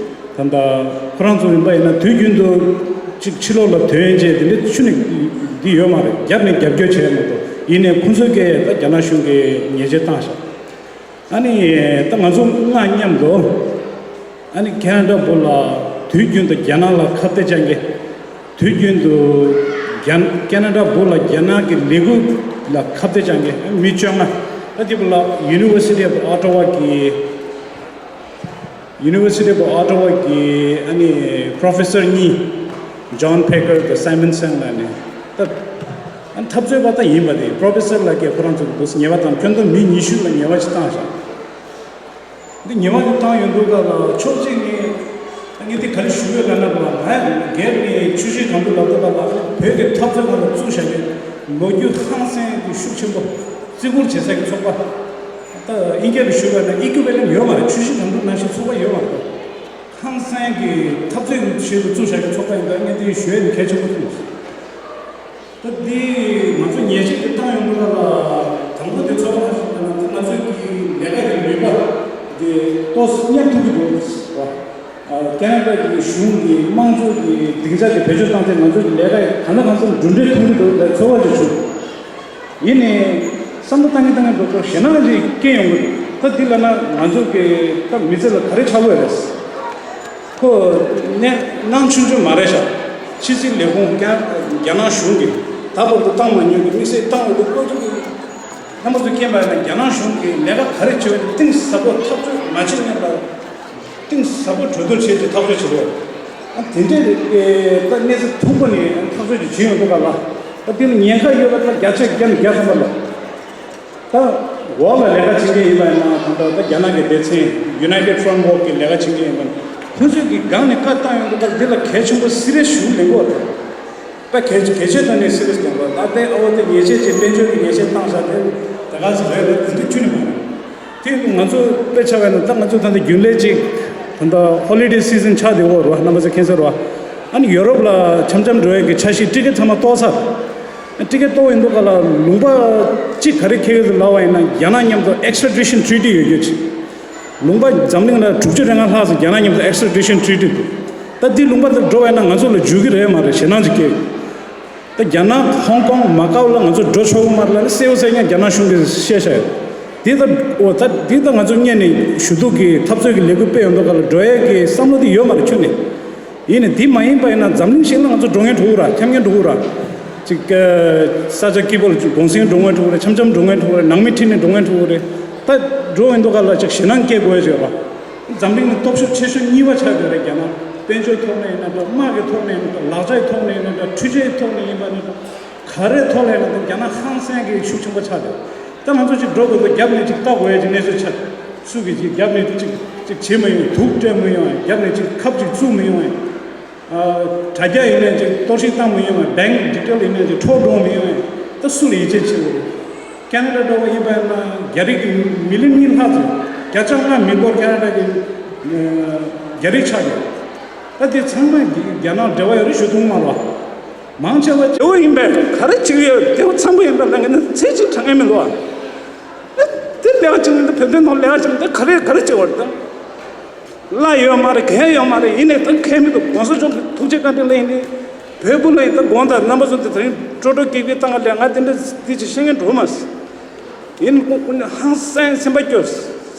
ད་ལྟ་ཁོ་རང་ཚོ་ཡིན་པ་ཡིན་ན་དུས་རྒྱུན་དུ་ཅིག་ཕྱི་ལོགས་ལ་ཐོན་བྱས་དེ་འདྲ་ཆུ་ནས་འདི་ཡོད་མ་རེད། རྒྱབ་ནས་རྒྱབ་སྐྱོར་བྱས་མ་གཏོགས། ཡིན་ནའི་ཁོ་ཚོ་གིས་ད་རྒྱ་ནག་གཞུང་གིས་ཉེས་ཆད་བཏང་ཤག་ཨ་ནི་ད་ང་ཚོ་སྔ་མཉམ་དུ་ཨ་ནི་ཁེ་ན་ཌ་བོད་ལ་དུས་རྒྱུན་དུ་རྒྱ་ནག་ལ་ཁ་གཏད་བཅག་མཁན། དུས་རྒྱུན་དུ་རྒྱ་ཁེ་ན་ཌ་བོད་ལ་རྒྱ་ནག་གི་ལས་འགུལ་ལ་ཁ་གཏད་བཅག་མཁན་མི་བཅོ་ལྔ། ད་དེ་བོད་ལ་University of Ottawa གི University of Ottawa གི་ཨ་ནི་Professor གཉིས། John Packer དང་Simon Seng ལ་ནི་ད་ཨ་འཐབ་རྩོད་པ་ད་ཡིན་པ་དེ་Professor ལ་གི་ཁོ་རང་ཚོ་འདུག་ཉེས་པ་དང་ཁྱོན་བསྡོམས་མི་ཉི་ཤུ་ལ་ཉེས་པ་ཅིག་བཏང་ཤག་འདི་ཉེས་པ་དེ་བཏང་ཡོང་དུས་ག་ལ་ཕྱོགས་གཅིག་ནས་ངས་འདི་ག་རེ་ཞུ་ཡོད་ལབ་ན་ག་ལ་ང་སྒེར་ནས་ཆུ་བཞི་གང་དུ་ལབ་དུས་ག་ལ་བོད་ཀྱི་འཐབ་རྩོད་ནང་ལ་བཙུགས་བཞག་ཡོད། ལོ་རྒྱུས་ཧང་སང་གི་ཤུགས་ཆེན་པོ་བརྩི་བཀུར་བྱེད་ས་ཀྱི་ཚོགས་པ། ད་ཨིན་སྐད་ལ་ཞུ་བ་ན་equivalent ཡོད་མ་རེད། ཆུ་བཞི་གང་དུ་ནང་བཞིན་ཚོགས་པ་ཡོད་མ་རེད། ཧང་སང་གི་འཐབ་རྩོད་ཀྱི་ཆེད་དུ་བཙུགས་བཞག་གི་ཚོགས་པ་ཡིན་ད་ངས་འདི་ཞུ་ཡས་ནི་གལ་ཆེན་པོ་མཐོང་སོང་། ད་འདི་ང་ཚོ་ཉེས་ཆད་འདི་བཏང་ཡོང་དུས་ག་ལ་དང་པོ་འདི་ཚོགས་པ་ཁ་ཤས་ཀྱིས་ང་ཚོ་ང་ཚོའི་གི་ལས་ཀ་གི་ནུས་པ་འདི་ཏོག་ཙམ་བརྙས་ཐུབ་ཀྱི་འདུག་ཟེར་བ། ཨ་ཁེ་ན་ཌ་གི་གཞུང་གི་དམངས་གཙོ་གི་སྡིངས་ཆ་དེ་བེད་སྤྱོད་བཏང་སྟེ་ང་ཚོ་གི་ལས་ཀ་གང་ལ་གང་འཚམ་གྲུབ་འབྲས་ཐོན་གྱི་འདུག་ལ་ཚོར་བ་ཅིག་བྱུང་། ཡིན་ནའི་བསམ་བློ་བཏང་གིན་བཏང་གིན་འགྲོ་འགྲོ་ཞེད་སྣང་ཅིག་སྐྱེ་ཡོང་གི་འདུག་ད་འདི་ལབ་ན་ང་ཚོ་གི་ད་མི་ཚེ་ལ་ག་རེ་ཆགས་ཀྱི་ཡོད་རེད། ཁོ་ནས་སྣང་ཆུང་ཆུང་མ་རེད་ཤག་ཕྱི་སྲིད་ལས་ཁུངས་ཀྱང་རྒྱ་ནག་གཞུང་གིས་ད་བར་དུ་བཏང་མ་མྱོང་གི་དམིགས་བསལ་བཏང་འོས་པའི་སྐོར་ཚོ་གི་རྣམ་པ་ཚོ་མཁྱེན་པ་ཡིན་ན་རྒྱ་ནག་གཞུང་གིས་ལས་ཀ་ག་རེ་བྱེད་པ་གཏིང་ཟབ་པོ་ཐག་གཅོད་མ་བྱེད་སྔོན་ལ་གཏིང་ཟབ་པོ་གྲོས་བསྡུར་བྱས་ཏེ་ཐག་གཅོད་བྱེད་དགོས། ད་དེ་འདྲའི་ད་གནས་ཚུལ་ཐུག་པ་ནས་ཐག་གཅོད་ཅིག་བྱེད་ཡོང་དུས་ག་ལ་ད་དེ་ལ་ཉེན་ཁ་ཡོད་པ་ད་བརྒྱ་ཆ་བརྒྱ་ནས་བརྒྱ་ཐམ་པ་ལ། ད་འོག་ལ་ལས་ཀ་བྱེད་མཁན་ཡིན་པ་ཡིན་ན་ད་ལྟ་ད་རྒྱ་ནག་གི་སྡེ་ཚན་United Front Work གི་ལས་ཀ་བྱེད་མཁན་ཡིན་པ་ཡིན་ན་ཁོང་ཚོས་ཀྱི་སྒང་ནས་བཀའ་བཏང་ཡོང་དུས་ད་འདི་ལ་གལ་ཆེན་པོ་སི་རི་ཡས་ཞུ་ལེན་དགོས་རེད། ད་གལ་གལ་ཆེ་ཐོག་ནས་སི་རི་ཡས་ལེན་དགོས་ད་ལྟའི་ཨ་བོ་དེ་ཉེས་ཆད་ཅིག་དཔལ་འབྱོར་གྱི་ཉེས་ཆད་བཏང་བཞག་དེ་ད་ག་ཟེ་རེད་ལ་དེ་འདྲ་ཁྱོན་ནས་མ་རེད། དེ་ང་ཚོ་དཔེ་ཆ་བས་ན་ད་ང་ཚོ་ད་ལྟ་རྒྱུན་ལས་ཅིག་ད་ལྟ་ཧོ་ལི་ཌེ་སི་ཛན་ཆགས་བསྡད་ཡོད་རེད་བ། རྣམ་པ་ཚོ་མཁྱེན་གསལ་རེད་བ། ཨ་ནི་ཡོ་རོབ་ལ་འཆམ་འཆམ་འགྲོ་ཡས་ཀྱི་འཆར་གཞི་ཊི་ཀེ་ཊི་ཚང་མ་གཏོར་ཚར། ཊི་ཀེ་ཊི་གཏོར་ཡོང་དུས་ག་ལ་ལུང་པ་གཅིག་ག་རེ་འཁེལ་ཡོད་ལབ་པ་ཡིན་ན་རྒྱ་ནག་མཉམ་དུ་Extradition Treaty ཡོད་རྒྱུ་ཅིག་ལུང་པ་འཛམ་གླིང་ལ་དྲུག་ཅུ་རེ་ལྔ་ལྷག་ཙམ་རྒྱ་ནག་མཉམ་དུ་Extradition Treaty འདུག་ད་འདི་ལུང་པ་དེར་འགྲོ་བ་ཡིན་ན་ང་ཚོ་ལ་འཇུག་གི་རེད་མ་རེད་ཞེད་སྣང་ཅིག་སྐྱེ། ད་རྒྱ་ནག་ཧོང་ཀོང་མ་ཀའོ་ལ་ང་ཚོ་འགྲོ་ཆོག་གི་མ་རེད་ལབ་ནས་གསལ་པོ་གསལ་རྐྱང་རྒྱ་ནག་གཞུང་གིས་བཤད་བཞག་ཡོད། འདི་ལྟ་འོ་ད་འདི་ལྟ་ང་ཚོ་སྔོན་ནས་ཞུ་གཏུག་གི་འཐབ་རྩོད་ཀྱི་ལས་འགུལ་སྤེལ་ཡོང་དུས་ག་ལ་འགྲོ་ཡས་ཀྱི་བསམ་བློ་དེ་ཡོད་མ་རེད་ཁྱོན་ནས། ཡིན་ནའི་འདི་མ་ཡིན་པ་ཡིན་ན་འཛམ་གླིང་གཞན་ལ་ང་ཚོ་འགྲོ་མཁན་འགྲོ་གི་ར་འཁྱམ་མཁན་འགྲོ་གི་ར། ཅིག་ས་ཆ་སྐྱིད་པོ་ལ་ཅིག་གུང་སེང་འགྲོ་མཁན་འགྲོ་གི་རེད། འཆམ་འཆམ་འགྲོ་མཁན་འགྲོ་གི་རེད། ནང་མི་ཁྲིད་ནས་འགྲོ་མཁན་འགྲོ་གི་རེད། ད་འགྲོ་ཡོང་དུས་ག་ལ་ཅིག་ཞེད་སྣང་སྐྱེ་དགོས་ཡ་ཅིག་ཡོད་ར། འཛམ་གླིང་ནི་སྟོབས་ཤུགས་ཆེ་ཤོས་གཉིས་པ་ཆགས་བསྡད་རེད་རྒྱ་ནག་དཔལ་འབྱོར་ཐོག་ནས་ཡིན་ན་འདྲ། དམག་གི་ཐོག་ནས་ཡིན་ན་འདྲ། ལག་ཆའི་ཐོག་ནས་ཡིན་ན་འདྲ། འཕྲུལ་ཆས་ཐོག་ནས་ཡིན་པ་ནི་འདྲ། ག་རེའི་ཐོག་ནས་ཡིན་ན་འདྲ་རྒྱ་ནག་ཧང་སང་གི་ཤུགས་ཆེན་པོ་ཆགས་བསྡད། ད་ང་ཚོ་ཅིག་འགྲོ་དགོས་འདུག་རྒྱབ་ནས་ཅིག་ལྟ་དགོས་ཡ་ཅིག་གནས་ཚུལ་ཆགས། སུ་གིས་ཅིག་རྒྱབ་ནས་ཅིག་ཅིག་བྱེད་མི་ཡོང་། དུག་སྤྲད་མི་ཡོང་། རྒྱབ་ནས་ཅིག་ཁབ་ཅིག་བཙུགས་མི་ཡོང་། དྲ་རྒྱ་ཡིན་ནའི་ཅིག་གཏོར་བཤིག་བཏང་མི་ཡོང་། Bank detail ཡིན་ནའི་ཅིག་འཕྲོག་འགྲོ་མི་ཡོང་། ད་སུ་ལ་ཡིད་ཆེས་བྱེད་དགོས་རེད། ཁེ་ན་ཌ་འགྲོ་བ་ཡིན་པ་ཡིན་ན་རྒྱ་རིགས་ཀྱི་མི་ལི་ཉིས་ལྷག་ཙམ་བརྒྱ་ཆ་ལྔ་མི་འབོར་ཁེ་ན་ཌ་གི་རྒྱ་རིགས་ཆགས་ཡོད། ད་དེ་ཚང་མ་རྒྱ་ནག་འབྲེལ་བ་ཡོད་རེད་ཞུ་ཐུབ་མ་རེད་བ། མང་ཆེ་བ་དེ་བོ་ཡིན་པས་ག་རེ་བྱེད་ཀྱི་ཡོད་དེ་བོ་ཚང་མ་ཡིན་པ་ལ་ངས་ཚེ་གཅིག་དྲན་ངེས་མི་འདུག་བ། དེ་ལས་ཀ་བྱེད་ནི་འདི་བོད་དོན་ནང་ལས་ཀ་བྱེད་ནི་འདི་ག་རེ་ག་རེ་བྱེད་བར་འདི། གླ་ཡོད་མ་རེད། གན་ཡོད་མ་རེད། ཡིན་ནའི་ད་ཁས་མི་འདུག་གོང་ས་མཆོག་གི་ཐུགས་རྗེ་བཀའ་དྲིན་ལ་ཡིན་ནའི་བོད་བུ་ལ་ཡིན་ད་དགོངས་དག་རྣམ་པ་ཚོ་འདི་དེ་རིང་སྤྲོ་སྤྲོ་སྐྱིད་སྐྱིད་བཏང་ག་ལས་ང་དེ་འདྲ་འདི་ཅིག་ཤེས་མཁན་འགྲོ་མ་སོང་། ཡིན་ཀུན་ཀུན་ཧང་སང་སེམས་པ་སྐྱོ།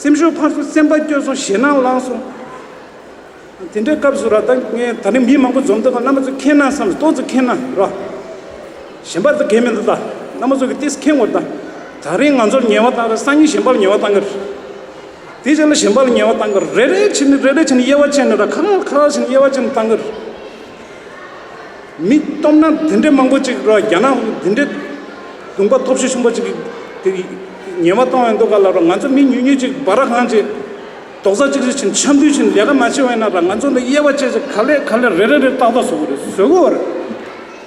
སེམས་ཤུགས་འཕར་སོང་། སེམས་པ་སྐྱོ་སོང་། ཞེད་སྣང་ལངས་སོང་། དེ་འདྲའི་སྐབས་སུ་ར་ད་ངས་ད་རིང་མི་མང་པོ་འཛོམས་འདུག་ག་རྣམ་པ་ཚོ་མཁྱེན་ན་བསམ་ཏོག་ཙམ་མཁྱེན་ན་ར། གཞན་པ་ད་གལ་མི་འདུག་ད་རྣམ་པ་ཚོ་གི་ཏིས་མཁྱེན་དགོས་ད། ད་རིང་ང་ཚོར་ཉེས་པ་བཏང་རེད། སང་ཉིན་གཞན་པ་ལ་ཉེས་པ་བཏང་གི་རེད། དེ་རྗེས་ལ་གཞན་པ་ལ་ཉེས་པ་བཏང་གི་རེད། རེ་རེ་བྱས་ནས་རེ་རེ་བྱས་ནས་དབྱེ་བ་ཕྱེ་ནས་ར་ཁ་ཁ་ཁ་བྱས་ནས་དབྱེ་བ་ཕྱེ་ནས་བཏང་གི་རེད། མི་སྟོབས་ན་དེ་འདྲའི་མང་པོ་ཅིག་ར་རྒྱ་ནག་དེ་འདྲའི་ལུང་པ་སྟོབས་ཤུགས་ཆེན་པོ་ཅིག་གི་ཉེས་པ་གཏོང་ཡོང་དུས་ག་ལ་ར་ང་ཚོ་མི་ཉུང་ཉུང་ཅིག་སྦ་ར་གང་ཅིག་རྡོག་རྩ་གཅིག་སྒྲིལ་བྱས་ནས་འཆམ་མཐུན་བྱས་ནས་ལས་ཀ་མ་བྱེད་པ་ཡིན་ན་ར་ང་ཚོ་ལ་དབྱེ་བ་ཕྱེ་བྱས་ག་ལེ་ག་ལེ་རེ་རེ་རེ་ཏག་ཏག་བཟོ་དགོས་རེད། བཟོ་དགོས་རེད།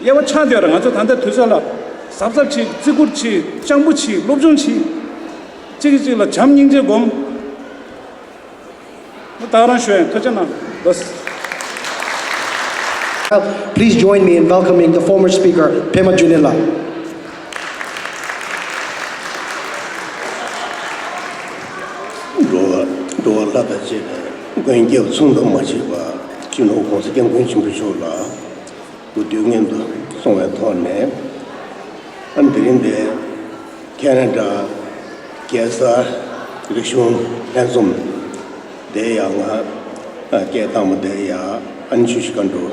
དབྱེ་བ་ཆགས་བསྡད་ར། ང་ཚོ་ད་ལྟ་དུས་ཚོད་ལ་གཟབ་གཟབ་བྱེད། བརྩི་བཀུར་བྱེད། སྤྱང་པོ་བྱེད། སློབ་སྦྱོང་བྱེད། གཅིག་གིས་གཅིག་ལ་བྱམས་སྙིང་རྗེ་སྒོམ། ད་རང་ཞུ་ཡིན། ཐུགས་རྗེ་གནང་། Please join me in welcoming the former speaker, Pema Junela. འགྲོ་བ་འགྲོ་བ་ལྷ་དང་བཅས་པའི་མགོན་སྐྱབས་མཚུངས་ལྡན་མ་མཆིས་པ་སྤྱི་ནོར་༸གོང་ས་༸སྐྱབས་མགོན་ཆེན་པོ་མཆོག་ལ་སྐུ་དུས་མཉམ་དུ་སོང་བའི་ཐོག་ནས། ཨ་ནི་དེ་རིང་འདིར་ཁེ་ན་ཌ་རྒྱལ་ས་ རིག་གཞུང་ལྷན་འཛོམས་དེ་ཡང་ང་སྐད་བཏང་བ་དེ་ཡང་ཨ་ནི་ཆུ་བཞི་སྒང་དྲུག་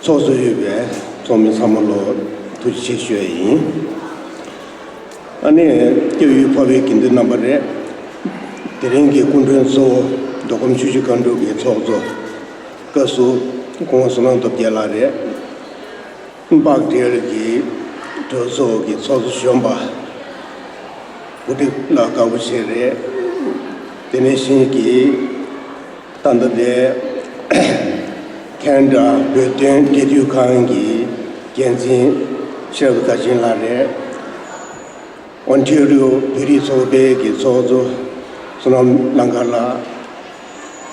ཚོགས་གཙོ་ཡོད་པའི་ཚོགས་མི་ཚང་མ་ལོ་ཐུགས་རྗེ་ཆེ་ཞུ་ཡ་ཡིན། ཨ་ནི་སྐྱབས་ཡུལ་འཕགས་པའི་དགེ་འདུན་རྣམ་པ་རེད། དེ་རིང་གི་སྐུ་མགྲོན་གཙོ་བོ་མདོ་ཁམས་ཆུ་བཞི་སྒང་དྲུག་གི་ཚོགས་གཙོ་བཀའ་ཟུར་སྐུ་ངོ་བསོད་ནམས་སྟོབས་རྒྱལ་ལགས་རེད། དཔལ་འབྲེལ་གྱི་གྲོས་ཚོགས་ཀྱི་ཚོགས་གཙོ་གཞོན་པ་བུ་ཁྲིད་ལགས་དགའ་པོ་བྱེད་རེད། དེ་ནས་གཞན་གྱི་ད་ལྟ་དེ་ཁེ་ན་ཌ་བོད་དོན་འབྲེལ་མཐུད་ཁང་གི་འགན་འཛིན་ཤེས་རབ་མཐར་ཕྱིན་ལགས་རེད། ཨོན་ཊེ་རི་ཡོ་བོད་རིགས་ཚོགས་པའི་གི་ཚོགས་གཙོ་བསོད་ནམས་ལང་ཀར་ལགས།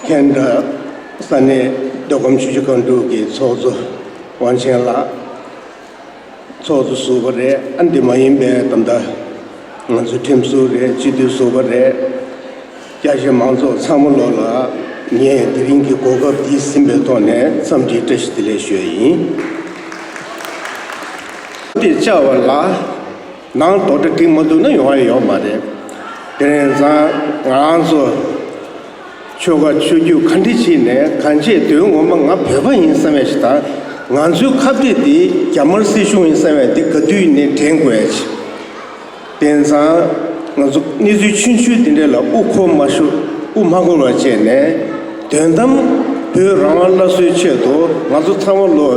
ཁེ་ན་ཌ་ས་གནས་མདོ་ཁམས་ཆུ་བཞི་སྒང་དྲུག་གི་ཚོགས་གཙོ་དབང་ཆེན་ལགས། ཚོགས་གཙོ་ཟུར་པ་རེད། ཨ་འདི་མ་ཡིན་པའི་ད་ལྟ་ང་ཚོ་ཁྲིམས་ཟུར་རེད། སྤྱི་འཐུས་ཟུར་པ་རེད། རྒྱ་ཆེ་མང་ཚོགས་ཚང་མ་ལོ་ལ་ངས་དེ་རིང་གི་གོ་སྐབས་འདི་ཟིན་པའི་ཐོག་ནས་འཚམས་འདྲིའི་བཀྲ་ཤིས་བདེ་ལེགས་ཞུ་ཡ་ཡིན། འདི་བཅར་བ་ལ་ནང་དོ་གྲ་སྒྲིག་མ་ཐུབ་ན་ཡོང་ཡ་ཡོད་མ་རེད། དེ་རིང་ཙང་ང་རང་ཚོ་ཆོལ་ཁ་ཆོས་བརྒྱུད་ག་འདྲ་ཞིག་ནས་གང་བྱས་དོན་ངོ་མ་ང་བོད་པ་ཡིན་བསམ་ཡ་ཞིག་དང་། ང་ཚོའི་ཁ་གཏད་དེ་རྒྱ་དམར་སྲིད་གཞུང་ཡིན་བསམ་ཡ་དེ་ག་དུས་ནས་དྲན་དགོས་ཡ་ཞིག་དེང་སང་ང་ཚོ་གནས་ཚུལ་ཆུང་ཆུང་དེ་འདྲ་ལ་དབུ་འཁོར་མ་ཤོར་དབུ་མ་འཁོར་བ་བྱས་ནས། དོན་དམ་བོད་རང་དབང་སླར་གསོའི་ཆེད་དུ་ང་ཚོ་ཚང་མ་ལོ་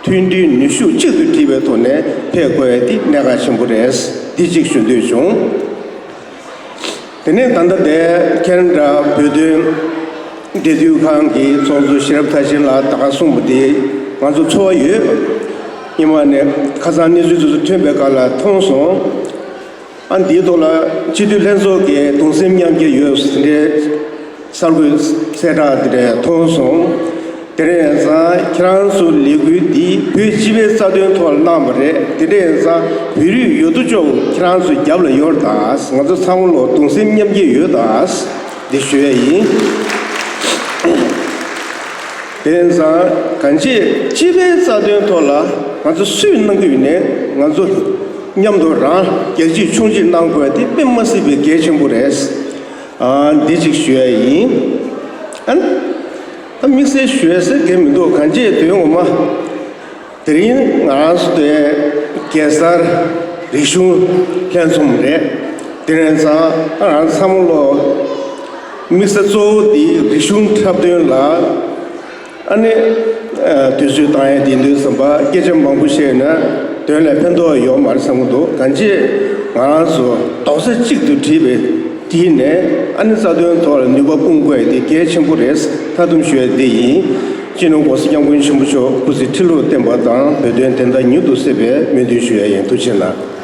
མཐུན་སྒྲིལ་ནུས་ཤུགས་གཅིག་ཏུ་བསྒྲིལ་བའི་ཐོག་ནས་ཕེབས་དགོས་ཡ་དེ་གནད་འགག་ཆེན་པོ་རེད། འདི་གཅིག་ཞུ་འདོད་བྱུང་། དེ་ནས་ད་ལྟ་དེ་ཁེ་ན་ཌ་བོད་དོན་འབྲེལ་མཐུད་ཁང་གི་ཚོགས་གཙོ་ཤེས་རབ་མཐར་ཕྱིན་ལགས་ད་ག་གསུངས་པ་དེ་ང་ཚོ་ཚོར་བ་ཡོད། སྔོན་མ་ནས་ཁ་སང་གནས་ཚུལ་དེ་ཚོ་ཐོན་པའི་སྐབས་ལ་མཐོང་སོང་། ཨ་འདིའི་ཐོག་ལ་སྤྱི་འཐུས་ལྷན་ཚོགས་ཀྱི་གདུང་སེམས་མཉམ་སྐྱེད་ཡོད་ཟེར་ནས་གསར་འགོད་གསལ་བསྒྲགས་དེ་འདྲ་མཐོང་སོང་། དེ་རིང་ཡང་ཙང་ཁྱེད་རང་ཚོ་ལས་འགུལ་འདི་བོད་སྤྱི་པའི་རྩ་དོན་ཐོག་ལ་གནང་བ་རེད། དེ་འདྲ་ཡང་ཙང་བོད་རིགས་ཡོད་དོ་ཅོག་ཁྱེད་རང་ཚོ་རྒྱབ་ལ་ཡོད་རེད་ད། ང་ཚོ་ཚང་མ་ལོ་གདུང་སེམས་མཉམ་སྐྱེད་ཡོད་ད། འདི་ཞུ་ཡ་ཡིན། དེ་ཡང་ཙང་གང་ཅི་སྤྱི་པའི་རྩ་དོན་ཐོག་ལ་ང་ཚོ་སུས་གནང་གི་ཡོད་ནས། ང་ཚོ་མཉམ་དུ་རང་རྒྱལ་གཅེས་ཆུང་གཅེས་གནང་དགོས་དེ་དཔེ་མ་སྲིད་པའི་གལ་ཆེན་པོ་རེད། ཨ་འདི་གཅིག་ཞུ་ཡ་ཡིན། ཨ་ཨ་དམིགས་བསལ་ཞུ་ཡ་ཟེར་མཁན་མི་འདུག་གང་ཅི་དོན་ངོ་མ་དེ་རིང་ང་རང་ཚོ་དེ་གེ་སར་རིག་གཞུང་ལྷན་འཛོམས་རེད། དེ་རིང་ཙང་ང་རང་ཚང་མ་ལོ་དམིགས་བསལ་གཙོ་བོ་དེ་རིག་གཞུང་འཁྲབ་སྟོན་ལ། ཨ་ནི་ཨ་དུས་ཚོད་བཏང་ཡས་དེ་འདུག་བསམ་པ་སྐད་ཆ་མང་པོ་བཤད་ན་དོན་ལ་ཕན་ཐོགས་ཡོད་མ་རེད་བསམ་གྱི་འདུག་གང་ཅི་ང་རང་ཚོ་རྡོག་རྩ་གཅིག་ཏུ་སྒྲིལ་བའི་སྒྲིལ་ནས། ཨ་ནི་རྩ་དོན་ཐོག་ལ་ནུས་པ་སྤུངས་དགོས་ཡས་དེ་གལ་ཆེན་པོ་རེད། མཐའ་སྡོམ་ཞུ་ཡས་དེ་ཡིན། སྤྱི་ནོར་༸གོང་ས་༸སྐྱབས་མགོན་ཆེན་པོ་མཆོག་སྐུ་ཚེ་ཁྲི་ལོར་བརྟན་པ་དང་། བོད་དོན་བདེན་མཐའ་མྱུར་དུ་གསལ་བའི་སྨོན་འདུན་ཞུ་ཡས་ཡིན། ཐུགས་རྗེ་གནང་།